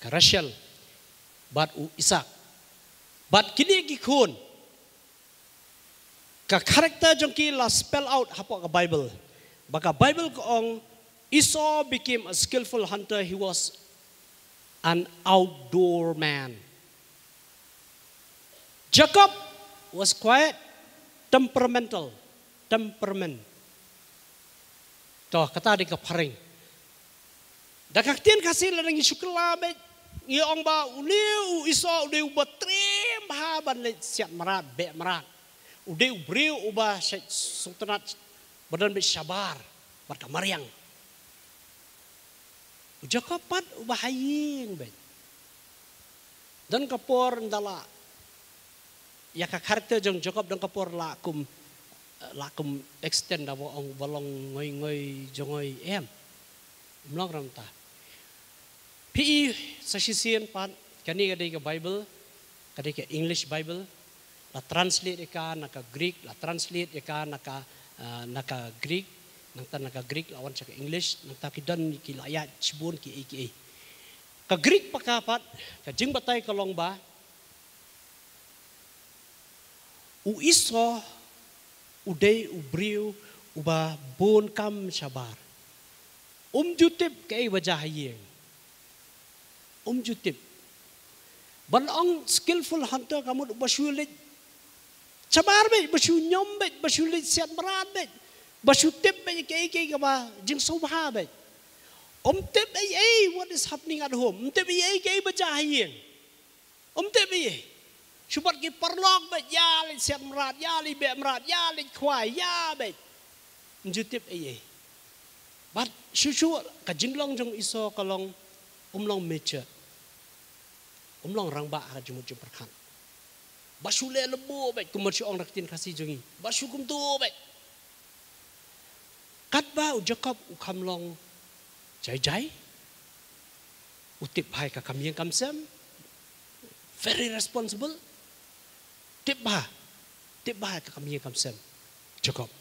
ka Rachel bad u Isaac. Bad kine ki khun, ka character jong ki la spell out hapoh ka Bible. Ba ka Bible ka ong, Esau became a skillful hunter, he was an outdoor man. Jacob was quiet, temperamental, temperament. To, kata dei ka phareng. Da ka ktien Khasi lada ngi shu kylla beit, ngi ong ba une u Esau u dei uba triem bha ban leit siat mrad, beh mrad. U dei u briew uba shait sngewtynnat, ba don beit shabar bad ka mariang. U Jacob pat uba ha ïing beit. Don ka por ynda la, ïa ka character jong Jacob don ka por la kum, la kum extend da ba ong ba long ngoi ngoi jongoi em. Ym long ruh mynta. Phi i sa shisien pat, kane ka dei ka Bible, ka dei ka English Bible, la translate ïa ka na ka Greek, la translate ïa ka na ka, ah, na ka Greek, nangta na ka Greek la wan sha ka English, nangta ki don ki la ïaid shibun ki ei ki ei. Ka Greek pat ka pat, ka jingbatai ka long ba, u Esau u dei u briew uba bun kam shabar. Um ju tip kaei ba jia ha ïing. Um ju tip. Ban ong skillful hunter ka mut ba shu leit shabar beit, ba shu ñiom beit, ba shu leit siat mrad beit, ba shu tip beit kaei kaei kaba jingsngewbha beit. Um tip ei ei what is happening at home. Um tip ei ei kaei ba jia ha ïing. Um tip ei ei. Shu bad ki paralok beit, ïa leit siat mrad, ïa leit beh mrad, ïa leit khwai, ïa beit. Um ju tip ei ei. Bad shuh shuh ka jinglong jong Esau ka long, um long mature. Um long rangbah ha ka jingmut jingpyrkhat. Ba shu leh lebo beit, kumba shu ong da ka ktien Khasi jong ngi. Ba shu kumto beit. Katba u Jacob u kham long jai jai. U tip bha ïa ka kam ïing kam sem. Very responsible. Tip bha. Tip bha ïa ka kam ïing kam sem. Jacob.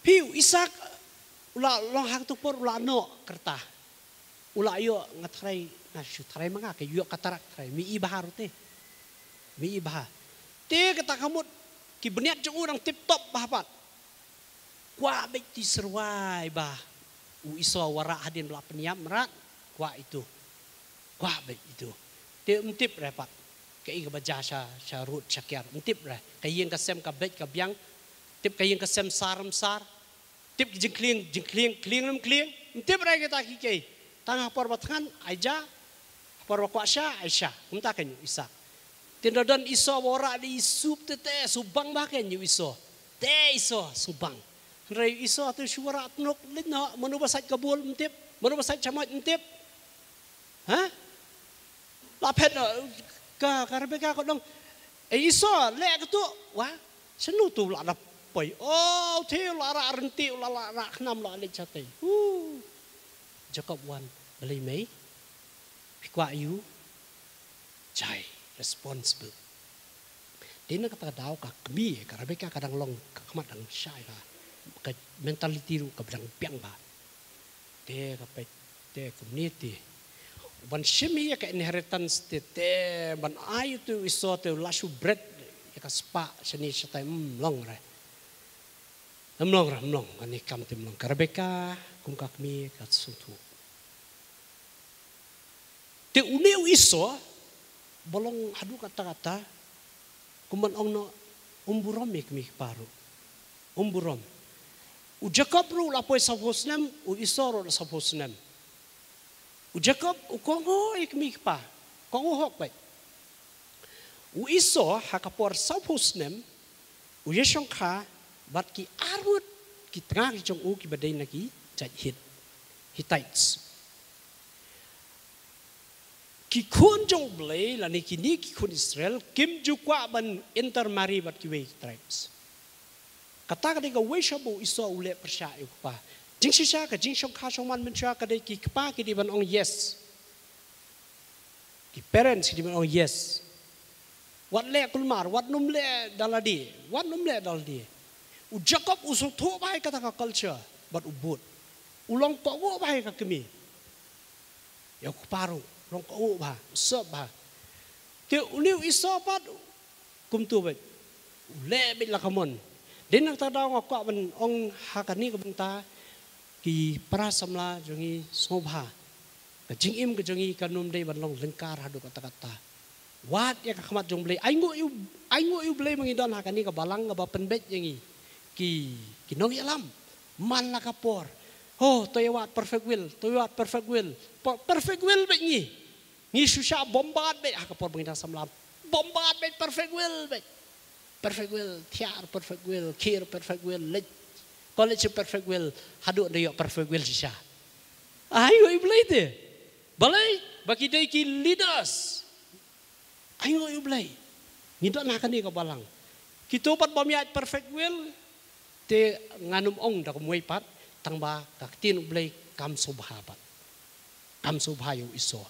Phi u Isaac, u la long ha kato ka por u la noh ka rta. U la ïoh nga tharai, nga shu tharai ma nga, ka ïoh katarak tharai, mi i bha ruh te. Mi i bha. Te kata ka mut, ki bniat jong u dang tip top bha pat. Kwah beit ti syrwai ba u Esau u wanrah hadien ba la pynïap mrad, kwah itu. Kwah beit itu. Te um tip re pat. Kaei kaba jia sha, sha rud sha kiar. Um tip re. Ka ïing ka sem ka beit ka biang. Tip ka ïing ka sem sar um sar. Tip ki jingkhlieng, jingkhlieng, khlieng lem khlieng. Ym tip re kita ki kei. Tang ha por ba thngan, ai ja. Ha por ba kwah sha, ai sha. Kumta kein u Isaac. Te ynda don Esau ba wanrah da i sup te te, sup bang bha kein u Esau. Te Esau, sup bang. Hynrei u Esau te shu wanrah tnuk leit noh, mano ba sait ka bul ym tip, mano ba sait shamoit ym tip. Ha? La phet noh, ka, ka Rebecca ka ong, "Eh, Esau, leh kato." Wah, shano to la da poi. Oh, te la rah rynti, la, la rah khnam, la leit shatei. Hu. Jacob wan, "Balei mei? Phi kwah aiu?" Jai, responsible. Te na kata ka daw ka kmie, ka Rebecca ka dang long, ka khmat dang shai bha. Ka mentality ruh ka dang biang bha. Te ka peit, te kumne te. Ban shim ïa ka inheritance te, te ban ai ïa u Esau te u la shu bret ïa ka spah shane shatai, ym long re. Ym long re, ym long, kane kam te ym long. Ka Rebecca, kum ka kmie, ka sngewthuh. Te une u Esau, ba long haduh katta katta, kumban ong noh, um burom ïa kmie kpa ruh. Um burom. U Jacob ruh la poi sawphew snem, u Esau ruh la sawphew snem. U Jacob, u kohnguh ïa kmie kpa, kohnguh hok beit. U Esau, ha ka por sawphew snem, u ïashongkha bad ki arngut ki tnga ki jong u kiba dei na ki jait Hit, Hittites. Ki khun jong U Blei, lane kine ki khun Israel, kim ju kwah ban intermarry bad kiwei ki tribes. Kata ka dei kawei sha ba u Esau u leh pyrshah ïa u kpa. Jingshisha ka jingshongkha shongman mynshuwa ka dei ki kpa ki dei ban ong yes. Ki parents ki dei ban ong yes. Wat leh kulmar, wat nym leh da lade, wat nym leh da lade. U Jakob u sngewthuh bha ïa kata ka culture bad u bud. U long kohnguh bha ïa ka kmie. Ïa u kpa ruh u long kohnguh bha, u sop bha. Te une u Esau pat kumta beit, u leh beit la ka mon. Dei na kata ka daw nga kwah ban ong ha kane ka bynta, ki para samla jong ngi, sngewbha ka jingim ka jong ngi kan nym dei ban long lyngkar haduh katta katta. Wad ïa ka khmat jong U Blei. Ainguh ïa U, ainguh ïa U Blei ba ngi don ha kane ka balang kaba pynbeit ïa ngi ki, ki nongïalam man la ka por. Oh, to ïa wad perfect will, to ïa wad perfect will. Per-, perfect will beit ngi. Ngi shu shah bombard beit ha ka por ba ngi dang samla. Bombard beit, perfect will beit. Perfect will, thiah perfect will, khie perfect will, leit college perfect will, haduh da ïoh perfect will shisha. Ainguh ïa U Blei te. Balei? Ba ki dei ki leaders. Ainguh ïa U Blei. Ngi don ha kane ka balang. Kito pat bym ïaid perfect will, te ngan ym ong da kumwei pat, tang ba ka ktien U Blei kam sngewbha pat. Kam sngewbha ïa u Esau.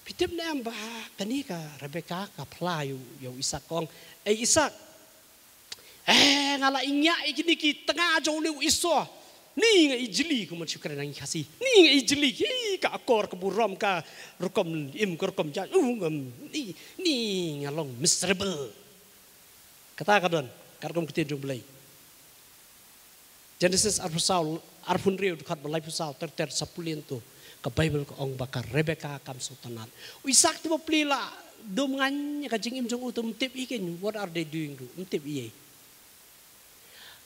Phi tip ne em ba kane ka Rebecca ka phla ïa u, ïa u Isak, ka ong, "Ei Isak, eh, nga la ïngiah ïa kine ki tnga jong une u Esau. Ni nga ijli, kumno shu kren ha ngi Khasi. Ni nga ijli, ki ka akor ka burom, ka rukom im, ka rukom jait. Uh, ngam, ni, ni nga long miserable." Kata ka don, ka rukom ktien jong U Blei. Genesis arphew saw, arphew hynriew dkhot ba laiphew saw ter ter, sa pule ntu. Ka Baibl ka ong ba ka Rebecca kam sngewtynnat. U Isak te bapli la dum ngan ïa ka jingim jong u, te ym tip ïa keiñ, what are they doing, ruh ym tip ïa.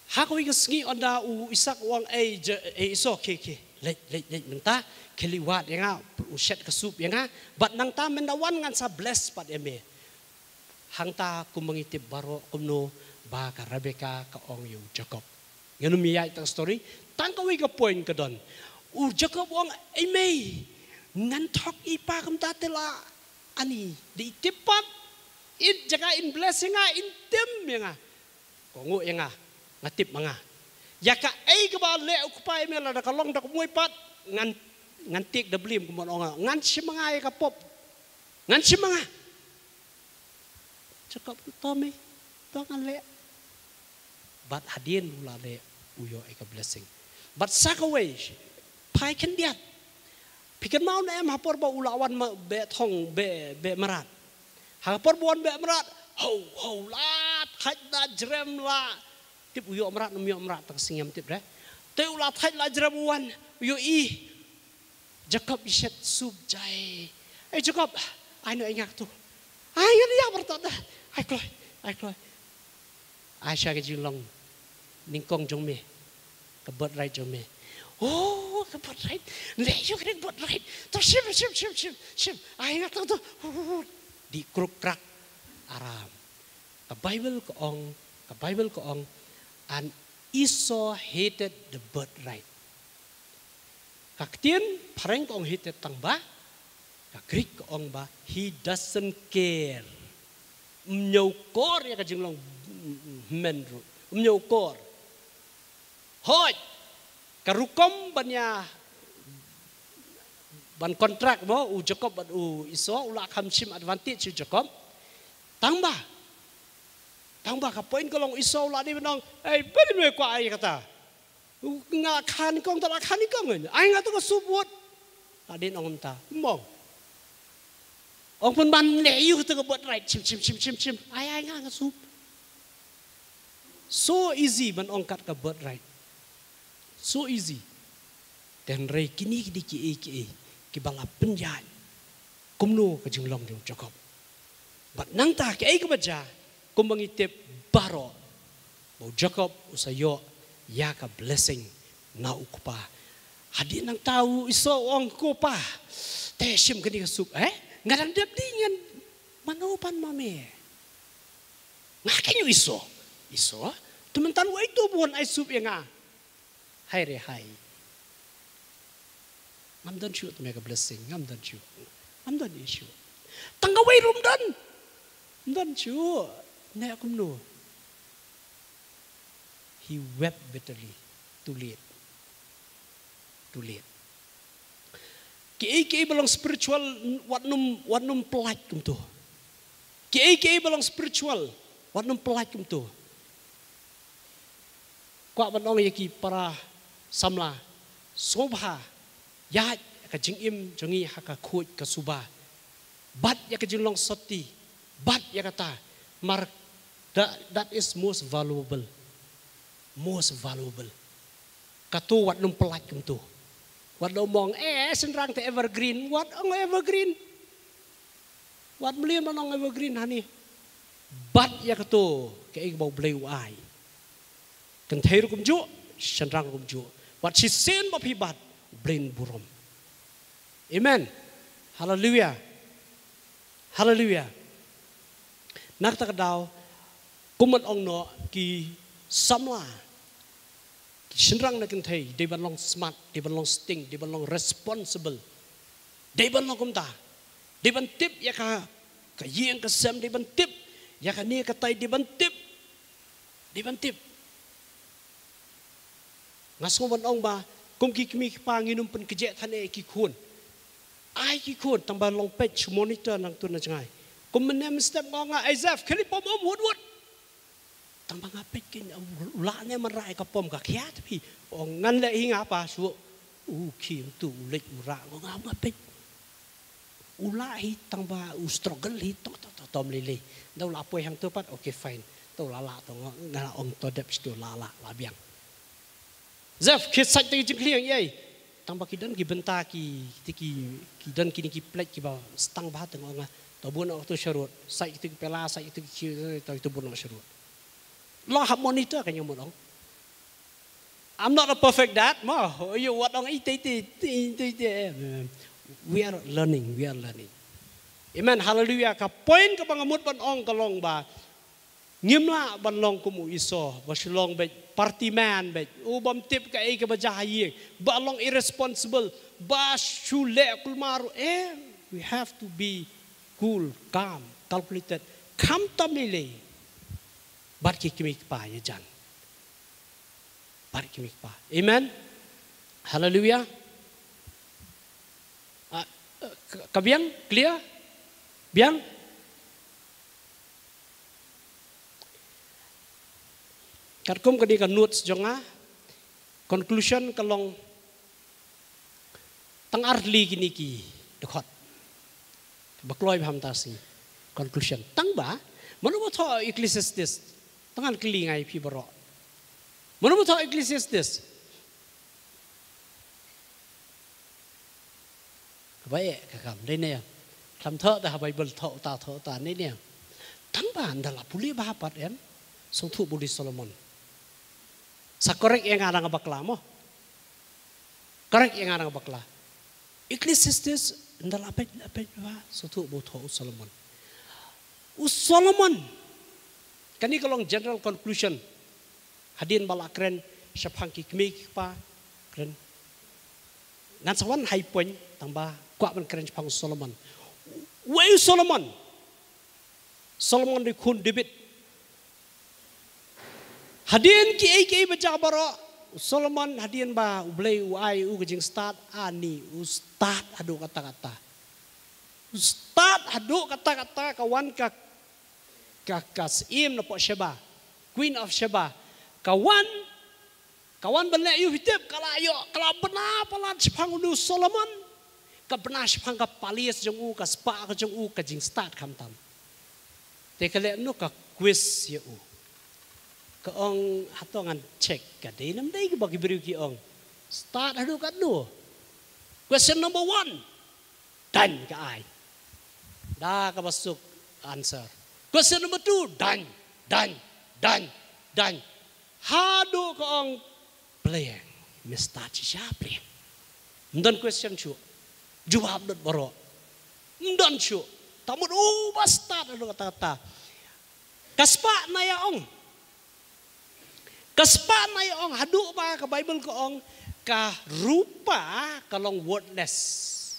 Ha kawei ka sngi ynda u Isak u ong, "Ei, je, ei Esau, khie, khie, leit, leit, leit nangta, khie leit wad ïa nga, u shet ka soup ïa nga, bad nangta mynta wan ngan sa bless pat ïa me." Hangta kumba ngi tip baroh kumno ba ka Rebecca ka ong ïa u Jakob. Ngan ym ïaid tang story, tang kawei ka point ka don. U Jakob u ong, "Ei mei, ngan thok ïa i pa kumta te la ani, da i tip pat, in jaka in bless ïa nga, in tim ïa nga. Kohnguh ïa nga, nga tip ma nga. Ïa kaei kaba leh u kpa ïa me, lada ka long da kumwei pat, ngan, ngan take the blame, kumno ong nga, ngan shim ma nga ïa ka pop. Ngan shim ma nga." Jakob, "To mei, to ngan leh." Bad hadien u la leh, u ïoh ïa ka blessing. Bad sa kawei, phai khyndiat. Phi kynmaw ne em ha por ba u la wan ma beh thong, beh, beh mrad. Ha ka por ba wan beh mrad, ho, ho, la thait la jrem la. Tip u ïoh mrad, ym ïoh mrad, tang sngem tip re. Te u la thait la jrem u wan, u ïohi Jakob i shet soup jai. "Ei Jakob, ai noh ïa nga katu. Ai nga ïa barta da. Ai kloi, ai kloi. Ai sha ka jinglong nyngkong jong me. Ka birthright jong me." "Oh, ka birthright. Leh ïa ka birthright. To shim, shim, shim, shim, shim. Ai nga to to." Dih kruk krak aram. Ka Baibl ka ong, ka Baibl ka ong, "And Esau hated the birthright." Ka ktien phareng ka ong hated tang ba, ka Greek ka ong ba, "He doesn't care." Ym ñiewkor ïa ka jinglong men ruh. Ym ñiewkor. Hooid, ka rukom ban ïa, ban contract mo, u Jakob bad u Esau, u la kham shim advantage u Jakob. Tang ba, tang ba ka point ka long u Esau u la dei ban ong, "Ei, balei me kwah ai kata? Nga kha nyngkong, te la kha nyngkong, ai nga to ka soup wut." La dei ban ong kumta. Ym ong. Ong pynban leh ïa u to ka birthright, shim, shim, shim, shim, shim. Ai, ai nga, nga soup. So easy ban ong kat ka birthright. So easy. Te hynrei kine ki dei kiei kiei kiba la pynïaid kumno ka jinglong jong u Jakob. Bad nangta kaei kaba jia, kumba ngi tip baroh, ba u Jakob u sa ïoh ïa ka blessing na u kpa. Hadien nangta u Esau u ong, "Ko pa, te shim kane ka soup, eh? Nga dang dep dih, ngan mano pan ma me. Nga keiñ u Esau." "Esau? Te mynta uei uto ba wan ai soup ïa nga?" Hai re hai. Ngam don shuh te me ka blessing, ngam don shuh. Ngam don shuh. Tang kawei ruh ym don. Ym don shuh. Ne kumno? He wept bitterly. Too late. Too late. Kiei kiei ba long spiritual, wat nym, wat nym pyllait kumto. Kiei kiei ba long spiritual, wat nym pyllait kumto. Kwah ban ong ïa ki para samla, sngewbha ïaid ka jingim jong ngi ha ka khuid ka suba, bad ïa ka jinglong sotti, bad ïa kata, mar that, that is most valuable. Most valuable. Kato wat nym pyllait kumto. Wat nym ong, eh, shynrang te evergreen. Wat ong evergreen. Wat mlien ban ong evergreen hangne. Bad ïa kato, kaei kaba U Blei u ai. Kynthei ruh kumjuh, shynrang ruh kumjuh. Wat shisien ba phi bat, U Blei un burom. Amen. Haleluia. Haleluia. Na kata ka daw, kum ban ong noh, ki samla, ki shynrang ne kynthei, dei ban long smart, dei ban long sting, dei ban long responsible. Dei ban long kumta. Dei ban tip ïa ka, ka ïing ka sem, dei ban tip ïa kane katai, dei ban tip. Dei ban tip. Nga sngew ban ong ba, kum ki kmie ki kpa, ngin ym pynkhiah than eh ki khun. Ai ki khun, tang ba long peit sha monitor nangtu na jngai. Kum mynne mynstep nga ong, "Ai Zef, khie leit pom um wut wut." Tang ba nga peit, kin u lah ne man rah ïa ka pom, ka khia te phi. Ong, "Ngan leh hi nga pa shuh." U khie tu u leit u rah, nga ong, nga peit. U lah hi, tang ba u struggle hi, to to to tom lei lei. Nda u la poi hangto pat, okay, fine. To la lah to, nga, nga la ong to dep shuh, la lah, la biang. Zef, khie sait te ki jingkhlieh ïa i. Tang ba ki don ki bynta, ki, ki, ki don kine ki plate kiba stang bha te, nga ong, to bun noh to sharud. Sait kito ki pela, sait kito ki khiew, to, to bun noh sharud. La hap monitor, ka ïa mut ong. I'm not a perfect dad, mo. Ïa wat ong ite ite ite ite ite. We are learning, we are learning. Amen, haleluia. Ka point kaba nga mut ban ong ka long ba, ngim lah ban long kum u Esau, ba shu long beit party man beit. U bym tip kaei kaba jia ha ïing, ba long irresponsible, ba shu leh kulmar, eh, we have to be cool, calm, calculated. Khamtam lei lei. Bad ki kmie ki kpa ïajan. Bad ki kmie ki kpa. Amen. Haleluia. Ah, eh, ka, ka biang, clear? Biang? Katkum kane ka notes jong nga, conclusion ka long, tang ar tylli kine ki dkhot ba kloi bha mynta sngi. Conclusion. Tang ba, mano ba thoh Ecclesiastes? Tang ngan kylli nga ïa phi baroh. Mano ba thoh Ecclesiastes? Haba eh ka kam, dei ne ïa. Khlem thoh da ha Baibl thoh uta, thoh uta, dei ne ïa. Tang ba ynda la pule bha pat em, sngewthuh ba u dei Solomon. Sa correct ïa nga da nga bakla mo. Correct ïa nga da nga bakla. Ecclesiastes, ynda la peit, la peit bha, sngewthuh ba u thoh u Solomon. U Solomon. Kane ka long general conclusion. Hadien ba la kren shaphang ki kmie ki kpa, kren. Ngan sa wan high point, tang ba kwah ban kren shaphang u Solomon. Wei u Solomon. Solomon dei khun David. Hadien kiei kiei ba jia baroh, u Solomon hadien ba U Blei u ai u ka jingstad, ani u stad haduh katta katta. U stad haduh katta katta, ka wan ka, ka, ka syiem na pdeng Sheba, Queen of Sheba. Ka wan, ka wan ban leh ïa u, phi tip, ka la ïoh, ka la bna palat shaphang u Solomon. Ka bna shaphang ka palace jong u, ka spah ka jong u, ka jingstad khamtam. Te ka leh noh, ka quiz ïa u. Ka ong, hato ngan check ka dei ne ym dei kaba ki briew ki ong. Stad haduh katno? Question number one. Done, ka ai. Da kaba suk answer. Question number two, done, done, done, done. Haduh ka ong, pliang. Me stad shisha, pliang. Ym don question shuh. Jubab lut baroh. Ym don shuh. Tang mut u ba stad haduh katta katta. Ka spah na ïa ong. Ka spah na ïa ong, haduh ba ka Baibl ka ong, ka rupa ka long worthless.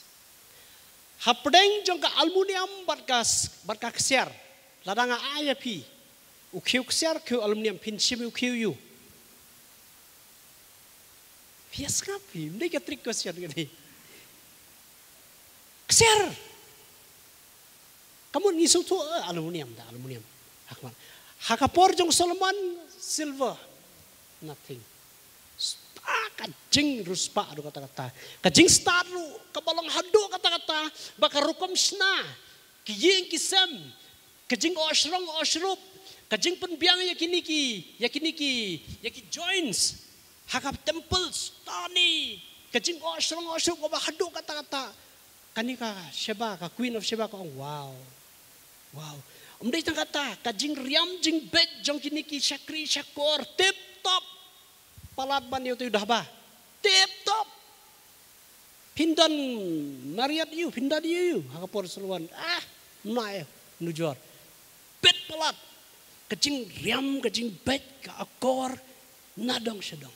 Hapdeng jong ka aluminium bad ka s-, bad ka ksiar. Lada nga ai ïa phi u khiew ksiar, khiew aluminium, phin shim u khiew ïa u. Phi ïa sngap phi, ym dei ka trick question kane. Ksiar. Ka mut ngi sngewthuh, eh, aluminium da, aluminium. Ha ka, ha ka por jong Solomon, silver, nothing. Stad ka jingriewspah haduh katta katta. Ka jingstad ruh kaba long haduh katta katta. Ba ka rukom shna, ki ïing ki sem, ka jingohshrong ohshrup, ka jingpynbiang ïa kine ki, ïa kine ki, ïa ki joints ha ka temple, stad ne, ka jingohshrong ohshrup kaba haduh katta katta. Kane ka Sheba, ka Queen of Sheba ka ong, wow. Wow. Ym dei tang kata, ka jingriam jingbeit jong kine ki shakri shakor, tip top. Palat ban ïoh tu dah ba. Tip top. Phin don Marriott ïoh, phin don ïoh, ha ka por Solomon. Ah, mlai, nujor. Pit palat. Ka jingriam, ka jingbeit, ka akor, na dong sha dong.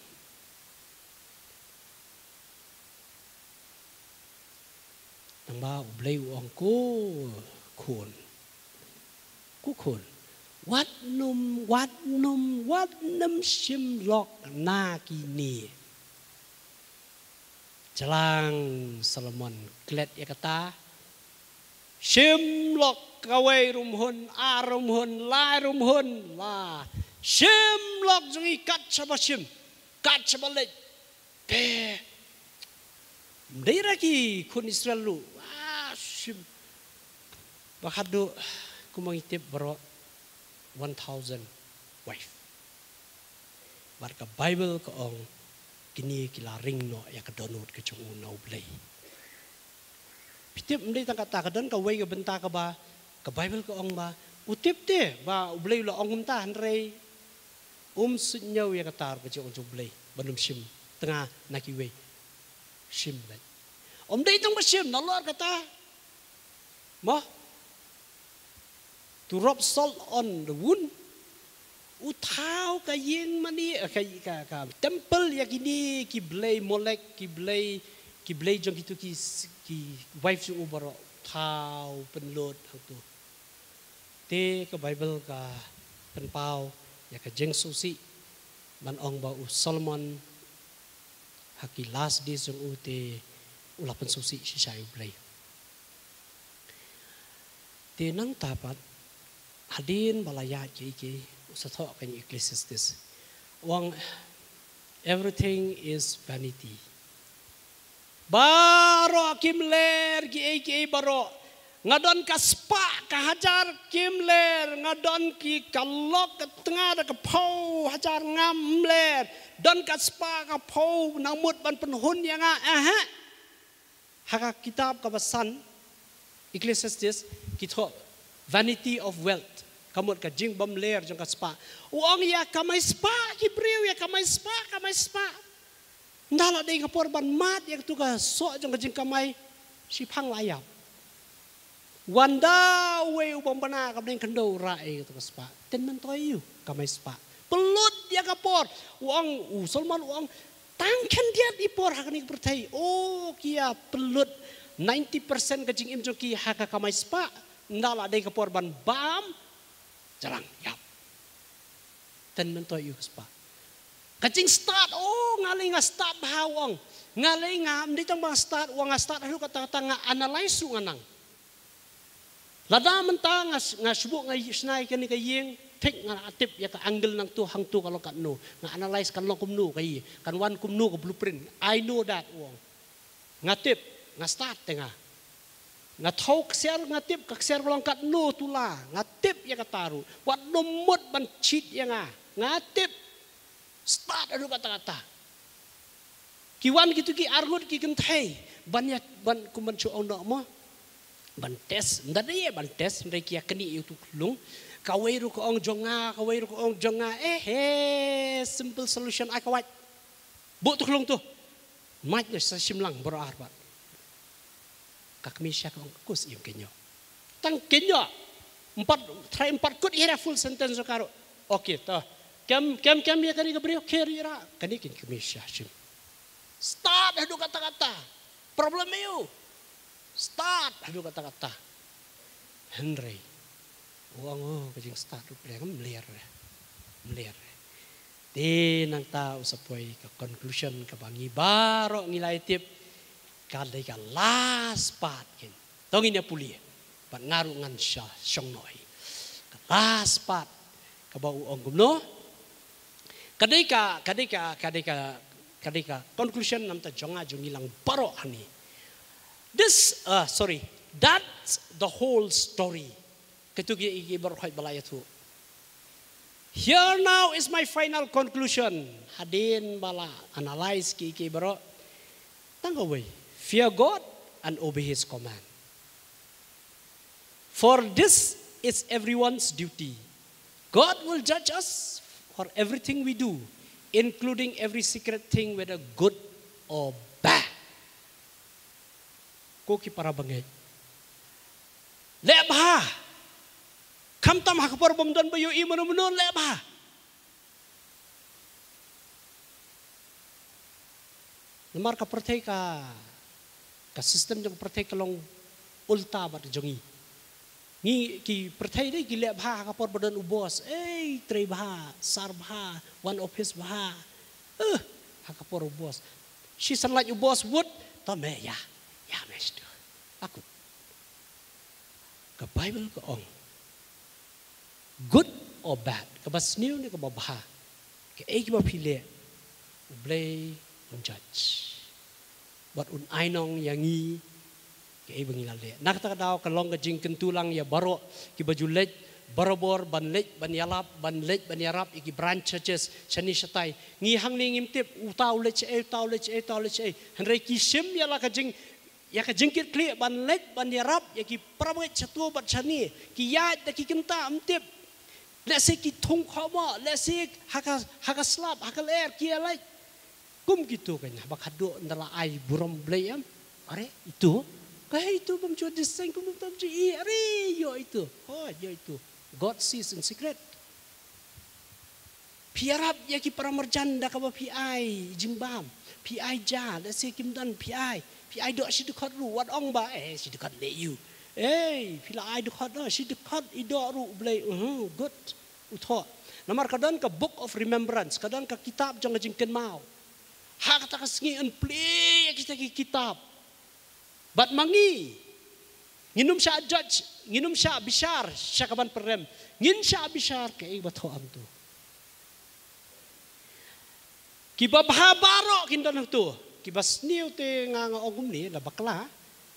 Nangba U Blei u ong, ko khun. Ko khun. Wat nym, wat nym, wat nym shim lok na kine. Jlang Solomon klet ïa kata. Shim lok kawei ruh ym hun, ar ruh ym hun, lai ruh ym hun, la. Shim lok jong ngi kat shaba shim, kat shaba leit. Te ym dei ra ki khun Israel ruh. Ah, shim. Ba haduh, kumba ngi tip baroh, one thousand wife. Bad ka Bible ka ong, kine ki la ring noh ïa ka dohnud ka jong u na U Blei. Phi tip, ym dei tang kata, ka don kawei ka bynta kaba ka Bible ka ong ba u tip te ba U Blei u la ong kumta, hynrei um suidñiew ïa kata ruh ka jingong jong U Blei ban ym shim tnga na kiwei. Shim beit. Ym dei tang ba shim, nalor kata, mo, to rub salt on the wound. U thaw ka ïing mane, eh, ka, ka, ka temple ïa kine ki blei Molek, ki blei, ki blei jong kitu ki s-, ki wife jong u baroh. U thaw pynlut hangtu. Te ka Bible ka pynpaw ïa ka jingsngewsih ban ong ba u Solomon ha ki last days jong u te u la pynsngewsih shisha ïa U Blei. Te nangta pat, hadien ba la ïaid kiei kiei, u sa thoh ka Ecclesiastes. U ong, everything is vanity. Baroh kim ler kiei kiei baroh. Nga don ka spah ka hajar kim ler, nga don ki ka lok ka tnga da ka phew hajar ngam ler. Don ka spah ka phew nang mut ban pynhun ïa nga, eh. Ha ka kitab kaba san, Ecclesiastes, ki thoh vanity of wealth, ka mut ka jingbymler jong ka spah. U ong ïa kamai spah ki briew, ïa kamai spah, kamai spah. Ynda la dei ka por ban mad ïa katu ka soh jong ka jingkamai, shiphang la ïap. Wan da uwei u bym bna ka bneng khyndew, rah ïa katu ka spah. Ten myntoi ïa u kamai spah. Pynlut ïa ka por. U ong, u Solomon u ong, tang khyndiat i por ha kane ka pyrthei. O, ki ïa pynlut ninety percent ka jingim jong ki ha ka kamai spah. Ynda la dei ka por ban bam, jrang ïap. Ten myntoi ïa u ka spah. Ka jingstad, o, nga lei nga stad bha, u ong. Nga lei nga, ym dei tang ba nga stad, u ong, nga stad haduh katta katta, nga analyze ruh nga nang. Lada mynta nga s-, nga shu buh nga shna ïa kane ka ïing, thik nga la tip ïa ka angle nangtu hangtu ka long katno. Nga analyze kan long kumno ka ïing, kan wan kumno ka blueprint. I know that, u ong. Nga tip, nga stad te nga. Nga thaw ksiar, nga tip ka ksiar ka long katno tula, nga tip ïa kata ruh. Wat nym mut ban cheat ïa nga. Nga tip. Stad haduh katta katta. Ki wan kitu ki arngut ki kynthei ban ïa, ban kum ban shu ong noh mo. Ban test, ynda dei ban test, ynda ki ïa knieh ïa utu ka khlung. Kawei ruh ka ong jong nga, kawei ruh ka ong jong nga. Eh, eh, simple solution, ai ka wait. Buh tu khlung tu. Mait ne sa shim lang baroh ar pat. Ka kmie sha ka ong, kus im kenyo. Tang kenyo. Empat, try empat kut ira full sentence ka ruh. Okay, to. Kem, kem, kem ïa kane ka briew, kher ira. Kane kin kmie sha shim. Stad haduh katta katta. Problem ïa u. Stad haduh katta katta. Hynrei u ong, o, ka jingstad ruh pleng, mler. Mler. Te nangta u sa poi ka conclusion kaba ngi baroh ngi la ïa tip, ka dei ka last part kin. To ngin ïa pule. Bad nga ruh ngan sha shong noh hi. Ka last part kaba u ong kumno. Ka dei ka, ka dei ka, ka dei ka, ka dei ka conclusion namta jong nga jong ngi lang baroh hani. This, uh, sorry, that's the whole story. Katu ki, ki baroh khoi ba la ïathuh. Here now is my final conclusion. Hadien ba la analyze ki, ki baroh. Tang kawei. Fear God and obey his command. For this is everyone's duty. God will judge us for everything we do, including every secret thing, whether good or bad. Ko ki para bangeit. Leh bha. Khamtam ha ka por bym don ba ïohi mano mano, leh bha. Namar ka pyrthei ka, ka system jong ka pyrthei ka long ulta bad jong ngi. Ngi ki pyrthei dei ki leh bha ha ka por ba don u boss. Ei, trei bha, sar bha, wan office bha. Eh, ha ka por u boss. Shi san lait u boss wut, to me ïa, ïa me sdang. Akut. Ka Bible ka ong, good or bad, kaba sniew ne kaba bha, kaei kaba phi leh, U Blei un judge. Bad un ai nong ïa ngi kaei ba ngi la leh. Na kata ka daw ka long ka jingkyntu lang ïa baroh kiba ju leit barabor ban leit ban ïalap, ban leit ban ïarap ïa ki branch churches shane shatai. Ngi hangne ngim tip uta u leit shaei, uta u leit shaei, uta u leit shaei. Hynrei ki shim ïa la ka jing ïa ka jingkitkhlieh ban leit ban ïarap ïa ki para bangeit shato bad shane, ki ïaid da ki kynta ym tip. Lehse ki thung khohmoh, lehse ha ka, ha ka slap, ha ka lyer ki ïa leit. Kum kito kane ba khadduh ynda la ai burom Blei em. Are ito, ka hei ito bym ju diseng, kum bym tam ju i, are ïoh ito. Oh, ïoh ito. God sees in secret. Phi ïarap ïa ki para marjan da kaba phi ai jingbam, phi ai ja, lehse kim don phi ai, phi ai doh shi dkhot ruh, wat ong ba eh shi dkhot leh ïa u. Ei, phi la ai dkhot, doh shi dkhot i doh ruh, U Blei, uh, good, u thoh. Namar ka don ka Book of Remembrance, ka don ka kitab jong ka jingkynmaw. Ha kata ka sngi yn plie ïa kita ki kitab. Bad ma ngi, ngin ym shah judge, ngin ym shah bishar sha kaban pyrem, ngin shah bishar kaei ba thoh hangto. Kiba bha baroh kin don hangto, kiba sniew te nga, nga ong kumne, la bakla,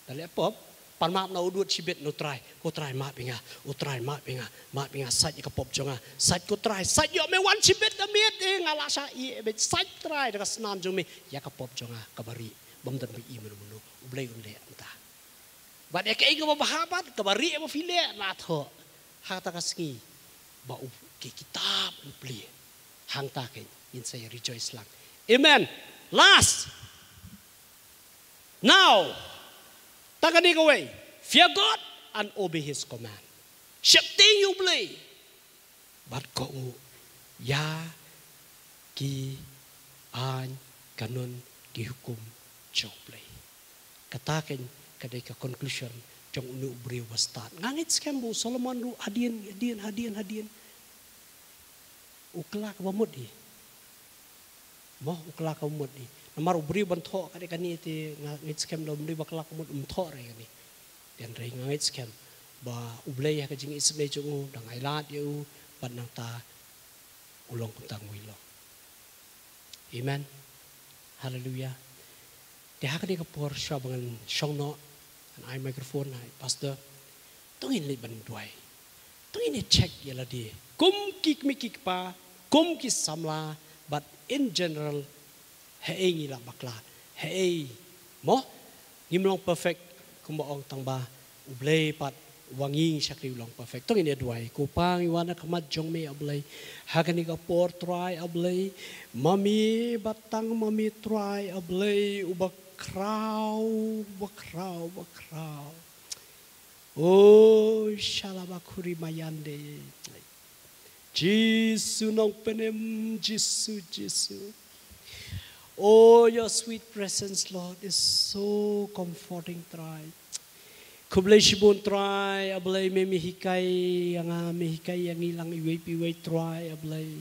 la leh pop, pan map na u dud shibit na U Trai, ko Trai map ïa nga, U Trai map ïa nga, map ïa nga, sait ïa ka pop jong nga, sait ko Trai, sait ïoh me wan shibit da miet, eh, nga la shah ïeh beit, sait Trai da ka snam jong me ïa ka pop jong nga kaba rieh. Bym don ba i mano mano, U Blei un leh mynta. Bad ïa kaei kaba bha bad kaba rieh ba phi leh la thoh. Ha kata ka sngi ba u ki kitab un plie. Hangta kein ngin sa ïa rejoice lang. Amen. Last. Now, tang kane kawei. Fear God and obey his command. Sheptieng ïa U Blei. Bad kohnguh ïa ki aiñ kanun ki hukum jong U Blei. Kata kein ka dei ka conclusion jong une u briew ba stad. Nga ngeit skhem ba u Solomon ruh hadien, hadien, hadien, hadien. U kylla kaba mut hi. Mo, u kylla kaba mut hi. Namar u briew ban thoh ka dei kane te nga ngeit skhem da u briew ba kylla kaba mut um thoh re kane. Te hynrei nga ngeit skhem ba U Blei ha ka jingisynei jong u dang ailad ïa u bad nangta u long kumta ngi long. Amen. Hallelujah. Te ha kane ka por shuwa ba ngan shong noh, ngan ai microphone ha i pastor. To ngin leit ban duwai. To ngin ïa check ïa lade. Kum ki kmie ki kpa, kum ki samla, bad in general, haei ngi la bakla, haei. Mo, ngim long perfect, kumba ong tang ba U Blei pat uba ngi shakri u long perfect. To ngin ïa duwai. Ko Pa, ngi wan ha khmat jong me A Blei. Ha kane ka por Trai A Blei. Ma me bad tang ma me Trai A Blei uba khraw, uba khraw, uba khraw. O shala ba khuri mayande. Jisu Nongpynim, Jisu, Jisu. Oh, your sweet presence, Lord, is so comforting, Trai. Khublei shibun Trai, A Blei, me me hikai ïa nga, me hikai ïa ngi lang iwei pa iwei Trai, A Blei.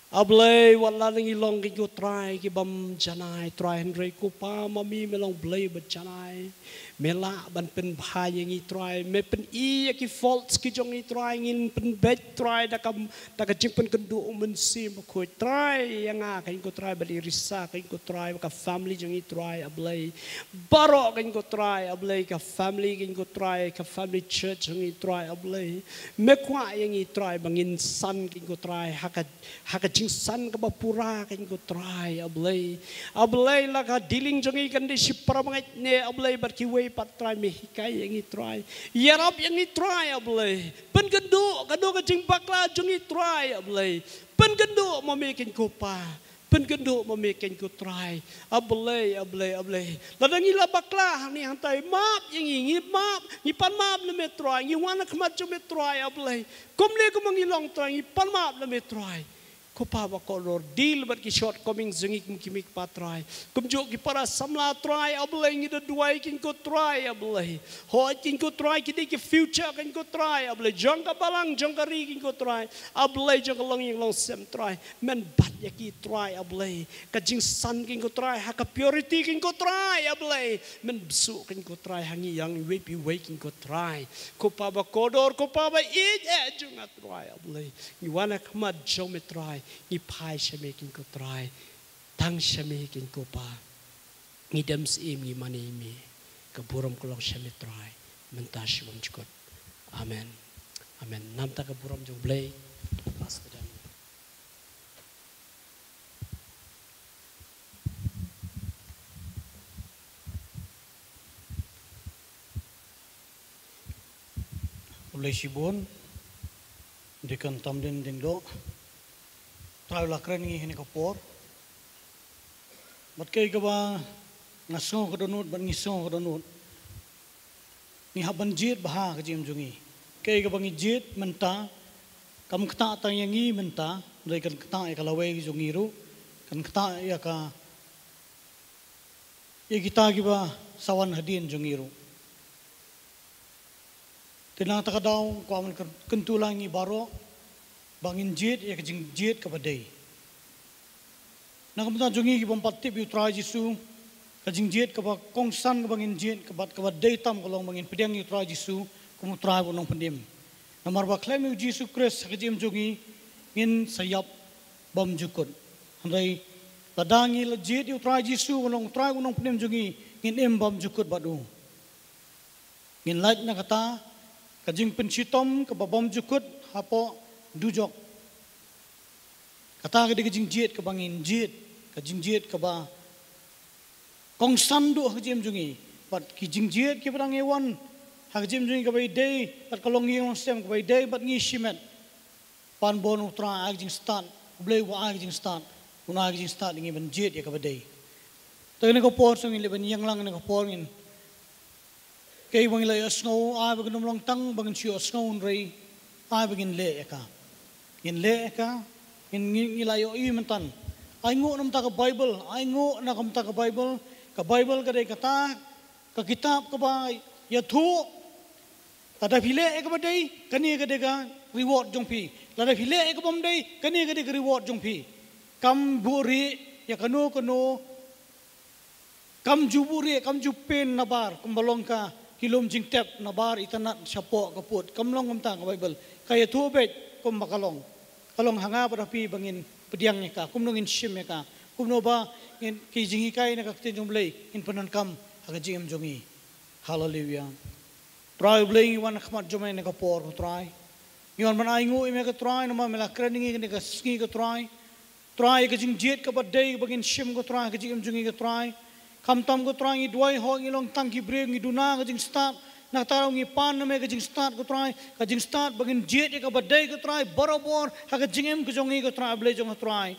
A Blei, wat la ngi long ki ko Trai ki bym janai Trai, hynrei ko Pa ma me me long Blei ba janai. Me lah ban pynbha ïa ngi Trai, me pyni ïa ki faults ki jong ngi Trai, ngin pynbeit Trai da ka, da ka jingpynkynduh u Mynsiem Bakhuid Trai, ïa nga ka ko Trai ba dei risa ka ko Trai, ka family jong ngi Trai A Blei. Baroh ka ko Trai A Blei, ka family ka ko Trai, ka family church jong ngi Trai A Blei. Me kwah ïa ngi Trai ba ngin san ka ko Trai, ha ka ha ka jingsan kaba pura ka ko Trai A Blei. A Blei la ka dealing jong ngi kan dei shi para bangeit ne A Blei bad kiwei pat Trai me hikai ïa ngi Trai. Ïarap ïa ngi Trai A Blei. Pynkynduh kano ka jingbakla jong ngi Trai A Blei. Pynkynduh ma me ka ko Pa. Pynkynduh ma me ka ko Trai. A Blei, A Blei, A Blei. Lada ngi la bakla hangne hangtai, map ïa ngi, ngi map, ngi pan map na me Trai, ngi wan ha khmat jong me Trai A Blei. Kumne kumba ngi long Trai, ngi pan map na me Trai. Ko Pa ba kordor, deal bad ki shortcomings jong ngi kum ki mei ki pa Trai. Kumjuh ki para samla Trai A Blei, ngi da duwai ka ko Trai A Blei. Hooid ka ko Trai ki dei ki future ka ko Trai A Blei. Jong ka balang, jong ka ri ka ko Trai. A Blei jong ka longïing longsem Trai. Men bat ïa ki Trai A Blei. Ka jingsan ka ko Trai, ha ka purity ka ko Trai A Blei. Men bsuh ka ko Trai, ha ngi ïa ngi wei pa wei ka ko Trai. Ko Pa ba kordor, ko Pa ba ïeit eh jong nga Trai A Blei. Ngi wan ha khmat jong me Trai, ngi phai sha me ka ko Trai. Tang sha me ka ko Pa. Ngi dem syiem ngi mane ïa me. Ka burom ka long sha me Trai. Mynta sha bymjukut. Amen. Amen. Namar ka burom jong U Blei. Pastor Dan. Khublei shibun, Deacon Tamdin Diengdoh. Trai u la kren ïa ngi ha kane ka por. Bad kaei kaba nga sngew ka dohnud, bad ngi sngew ka dohnud. Ngi hap ban jied bha ha ka jingim jong ngi. Kaei kaba ngi jied mynta, kam ktah tang ïa ngi mynta, hynrei kan ktah ïa ka lawei jong ngi ruh, kan ktah ïa ka ïa kita kiba sa wan hadien jong ngi ruh. Te na kata ka daw, kwah ban kyntu lang ïa ngi baroh, ba ngin jied ïa ka jingjied kaba dei. Na ka bynta jong ngi ki bym pat tip ïa U Trai Jisu, ka jingjied kaba kongsan kaba ngin jied, kaba, kaba dei tam ka long ba ngin pdiang ïa U Trai Jisu kum U Trai bad U Nongpynim. Namar ba khlem ïa U Jisu Khrist ha ka jingim jong ngi, ngin sa ïap bymjukut. Hynrei lada ngi la jied ïa U Trai Jisu, U Nong, U Trai bad U Nongpynim jong ngi, ngin im bymjukut bad U. Ngin lait na kata ka jingpynshitom kaba bymjukut hapoh dujok. Kata ka dei ka jingjied kaba ngin jied, ka jingjied kaba kongsan duh ha ka jingim jong ngi. Bad ki jingjied kiba dang ïawan ha ka jingim jong ngi, kaba ïadei bad ka longïing longsem, kaba ïadei bad ngi shimet. Pan bun U Trai ai ka jingstad, U Blei u ai ka jingstad, un ai ka jingstad ïa ngi ban jied ïa kaba dei. Te kane ka por shu ngin leh ban ïeng lang, kane ka por ngin, kaei ba ngi la ïohsngew, ai ba kan ym long tang ba ngin shu ïohsngew, hynrei ai ba ngin leh ïa ka. Ngin leh ïa ka, ngin, ngi, ngi la ïohi mynta. Ainguh na ka bynta ka Baibl, ainguh na ka bynta ka Baibl, ka Baibl ka dei kata ka kitab kaba ïathuh. Lada phi leh ïa kaba dei, kane ka dei ka reward jong phi. Lada phi leh ïa kaba ym dei, kane ka dei ka reward jong phi. Kam buhrieh ïa kano kano, kam ju buhrieh, kam ju pynnabar, kumba long ka ki lum jingtep nabar itynnad shapoh ka pud. Kam long kumta ka Baibl. Ka ïathuh beit kumba ka long. Ka long ha nga bad ha phi ba ngin pdiang ïa ka, kumno ngin shim ïa ka, kumno ba ngin, ki jinghikai na ka ktien jong U Blei ngin pyndonkam ha ka jingim jong ngi. Haleluia. Trai U Blei, ngi wan ha khmat jong me ha kane ka por, ko Trai. Ngi wan ban ainguh ïa me, ko Trai, namar me la kren ïa ngi ha kane ka sngi, ko Trai. Trai, ka jingjied kaba dei ba ngin shim, ko Trai, ha ka jingim jong ngi, ko Trai. Khamtam, ko Trai, ngi duwai, hooid ngi long tang ki briew, ngi duna ka jingstad. Na kata ruh ngi pan na me ka jingstad, ko Trai, ka jingstad ba ngin jied ïa kaba dei, ko Trai, barabor ha ka jingim ka jong ngi, ko Trai, U Blei jong nga, Trai.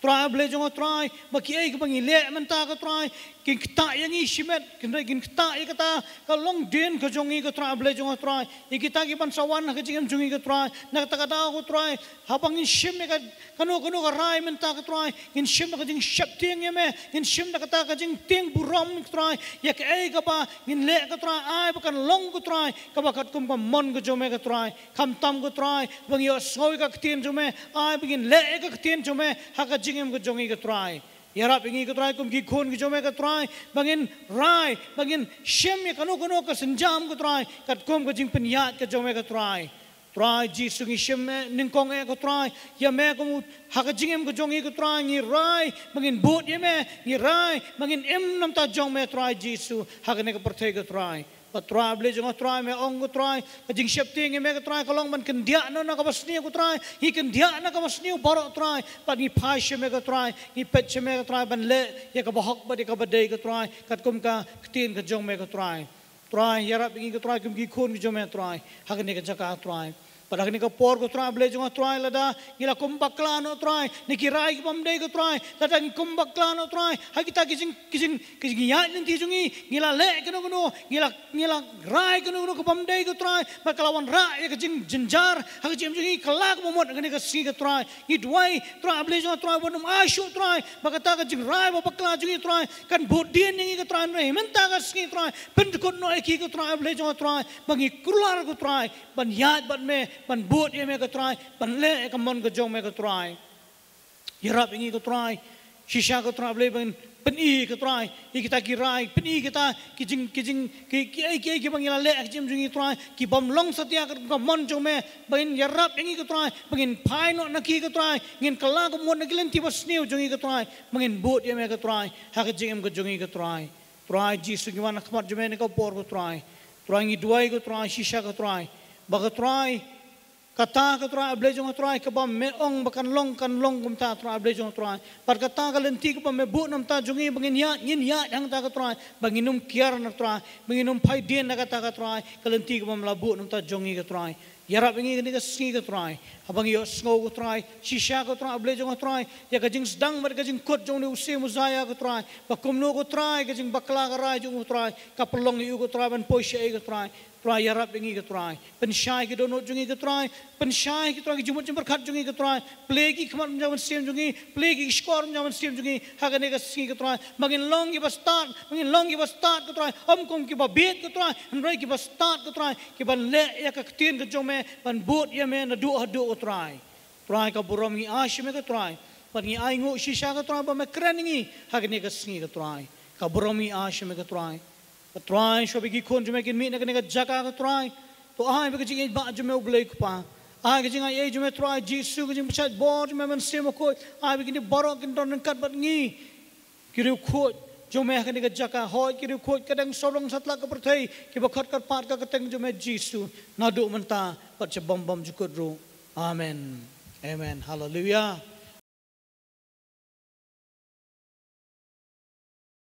Trai Blei jong nga Trai, ba kiei kiba ngi leh mynta ko Trai, kin ktah ïa ngi shimet, kin, kin ktah ïa kata ka longdien ka jong ngi ko Trai Blei jong nga Trai. Ïa kita kiban sa wan ha ka jingim jong ngi ko Trai, na kata ka daw ko Trai, haba ngin shim ïa ka, kano kano ka rai mynta ko Trai, ngin shim da ka jingsheptieng ïa me, ngin shim da kata ka jingtieng burom ko Trai, ïa kaei kaba ngin leh ko Trai, ai ba kan long ko Trai, kaba katkum ka mon ka jong me ko Trai. Khamtam ko Trai, ba ngin ïohsngew ïa ka ktien jong me, ai ba ngin leh ïa ka ktien jong me ha ka jingim ka jong ngi ko Trai. Ïarap ïa ngi ko Trai kum ki khun ki jong me ko Trai, ba ngin rai, ba ngin shim ïa kano kano ka sienjam ko Trai, katkum ka jingpynïaid ka jong me ko Trai. Trai Jisu, ngi shim eh nyngkong eh ko Trai, ïa me kum u, ha ka jingim ka jong ngi ko Trai, ngi rai ba ngin bud ïa me, ngi rai ba ngin im na bynta jong me Trai Jisu, ha kane ka pyrthei ko Trai. Bad Trai Blei jong nga Trai, me ong ko Trai, ka jingsheptieng ïa me ko Trai ka long ban kyndiah noh na kaba sniew ko Trai, ngi kyndiah na kaba sniew baroh Trai, bad ngi phai sha me ko Trai, ngi peit sha me ko Trai, ban leh ïa kaba hok bad ïa kaba dei ko Trai, katkum ka ktien ka jong me ko Trai. Trai, ïarap ïa ngi ko Trai kum ki khun ki jong me Trai, ha kane ka jaka Trai. Bad ha kane ka por ko Trai Blei jong nga Trai, lada ngi la kum bakla noh Trai na ki rai kibym dei ko Trai, lada ngi kum bakla noh Trai ha kita ki jing, ki jing, ki jingïaid lynti jong ngi, ngi la leh kano kano, ngi la, ngi la rai kano kano kibym dei ko Trai, bad ka la wanrah ïa ka jingjynjar ha ka jingim jong ngi, ka la ka bamut ha kane ka sngi ko Trai. Ngi duwai Trai Blei jong nga Trai, ban ym ai shuh Trai ba kata ka jingrai ba bakla jong ngi Trai kan bud dien ïa ngi ko Trai, hynrei mynta ka sngi Trai, pyndkut noh ïa ki ko Trai Blei jong nga Trai, ba ngi kular ko Trai ban ïaid bad me, ban bud ïa me ko Trai, ban leh ïa ka mon ka jong me ko Trai. Ïarap ïa ngi ko Trai, shisha ko Trai Blei, ban pyni ko Trai ïa kita ki rai, pyni kita ki jing, ki jing, ki, ki, ki, ki, kiba ngi la leh ha ka jingim jong ngi Trai, kibym long satia ka, ka mon jong me, ba ngin ïarap ïa ngi ko Trai, ba ngin phai noh na ki ko Trai, ngin kylla ka mut na ki lynti ba sniew jong ngi ko Trai, ba ngin bud ïa me ko Trai ha ka jingim ka jong ngi ko Trai. Trai Jisu, ngi wan ha khmat jong me ha kane ka por ko Trai. Trai, ngi duwai ko Trai, shisha ko Trai, ba ko Trai, kata ko Trai Blei jong nga Trai, kaba me ong ba kan long, kan long kumta Trai Blei jong nga Trai. Bad kata ka lynti kaba me buh na bynta jong ngi ba ngin ïaid, ngin ïaid hangta ko Trai, ba ngin ym kiar na Trai, ba ngin ym phai dien na kata ko Trai, ka lynti kaba me la buh na bynta jong ngi ko Trai. Ïarap ïa ngi kane ka sngi ko Trai, haba ngi ïohsngew ko Trai, shisha ko Trai Blei jong nga Trai, ïa ka jingsdang bad ka jingkut jong une u Syiem Usaïa ko Trai, ba kumno ko Trai ka jingbakla ka rai jong u ko Trai ka pynlong ïa u ko Trai ban poi shaei ko Trai. Trai, ïarap ïa ngi ko Trai, pynshai ki dohnud jong ngi ko Trai, pynshai ko Trai ki jingmut jingpyrkhat jong ngi ko Trai, plie ki khmat bynta mynsiem jong ngi, plie ki shkor bynta mynsiem jong ngi ha kane ka sngi ko Trai, ba ngin long kiba stad, ba ngin long kiba stad ko Trai, ym kum kiba bieit ko Trai, hynrei kiba stad ko Trai, kiban leh ïa ka ktien ka jong me, ban bud ïa me naduh haduh ko Trai. Trai, ka burom ngi ai sha me ko Trai, bad ngi ainguh shisha ko Trai ba me kren ïa ngi ha kane ka sngi ko Trai. Ka burom ngi ai sha me ko Trai. Ko Trai, shwa ba ki khun jong me kin mih na kane ka jaka ko Trai, to ai ba ka jingïeit ba jong me U Blei Kpa, ai ka jingaiei jong me Trai Jisu, ka jingpynshait bor jong me Mynsiem Bakhuid, ai ba kine baroh kin don ryngkat bad ngi. Ki riewkhuid jong me ha kane ka jaka, hooid ki riewkhuid ka dang sawdong satlak ka pyrthei, kiba khot kyrpad ka kyrteng jong me Jisu, naduh mynta bad sha bym bymjukut ruh. Amen. Amen. Haleluia.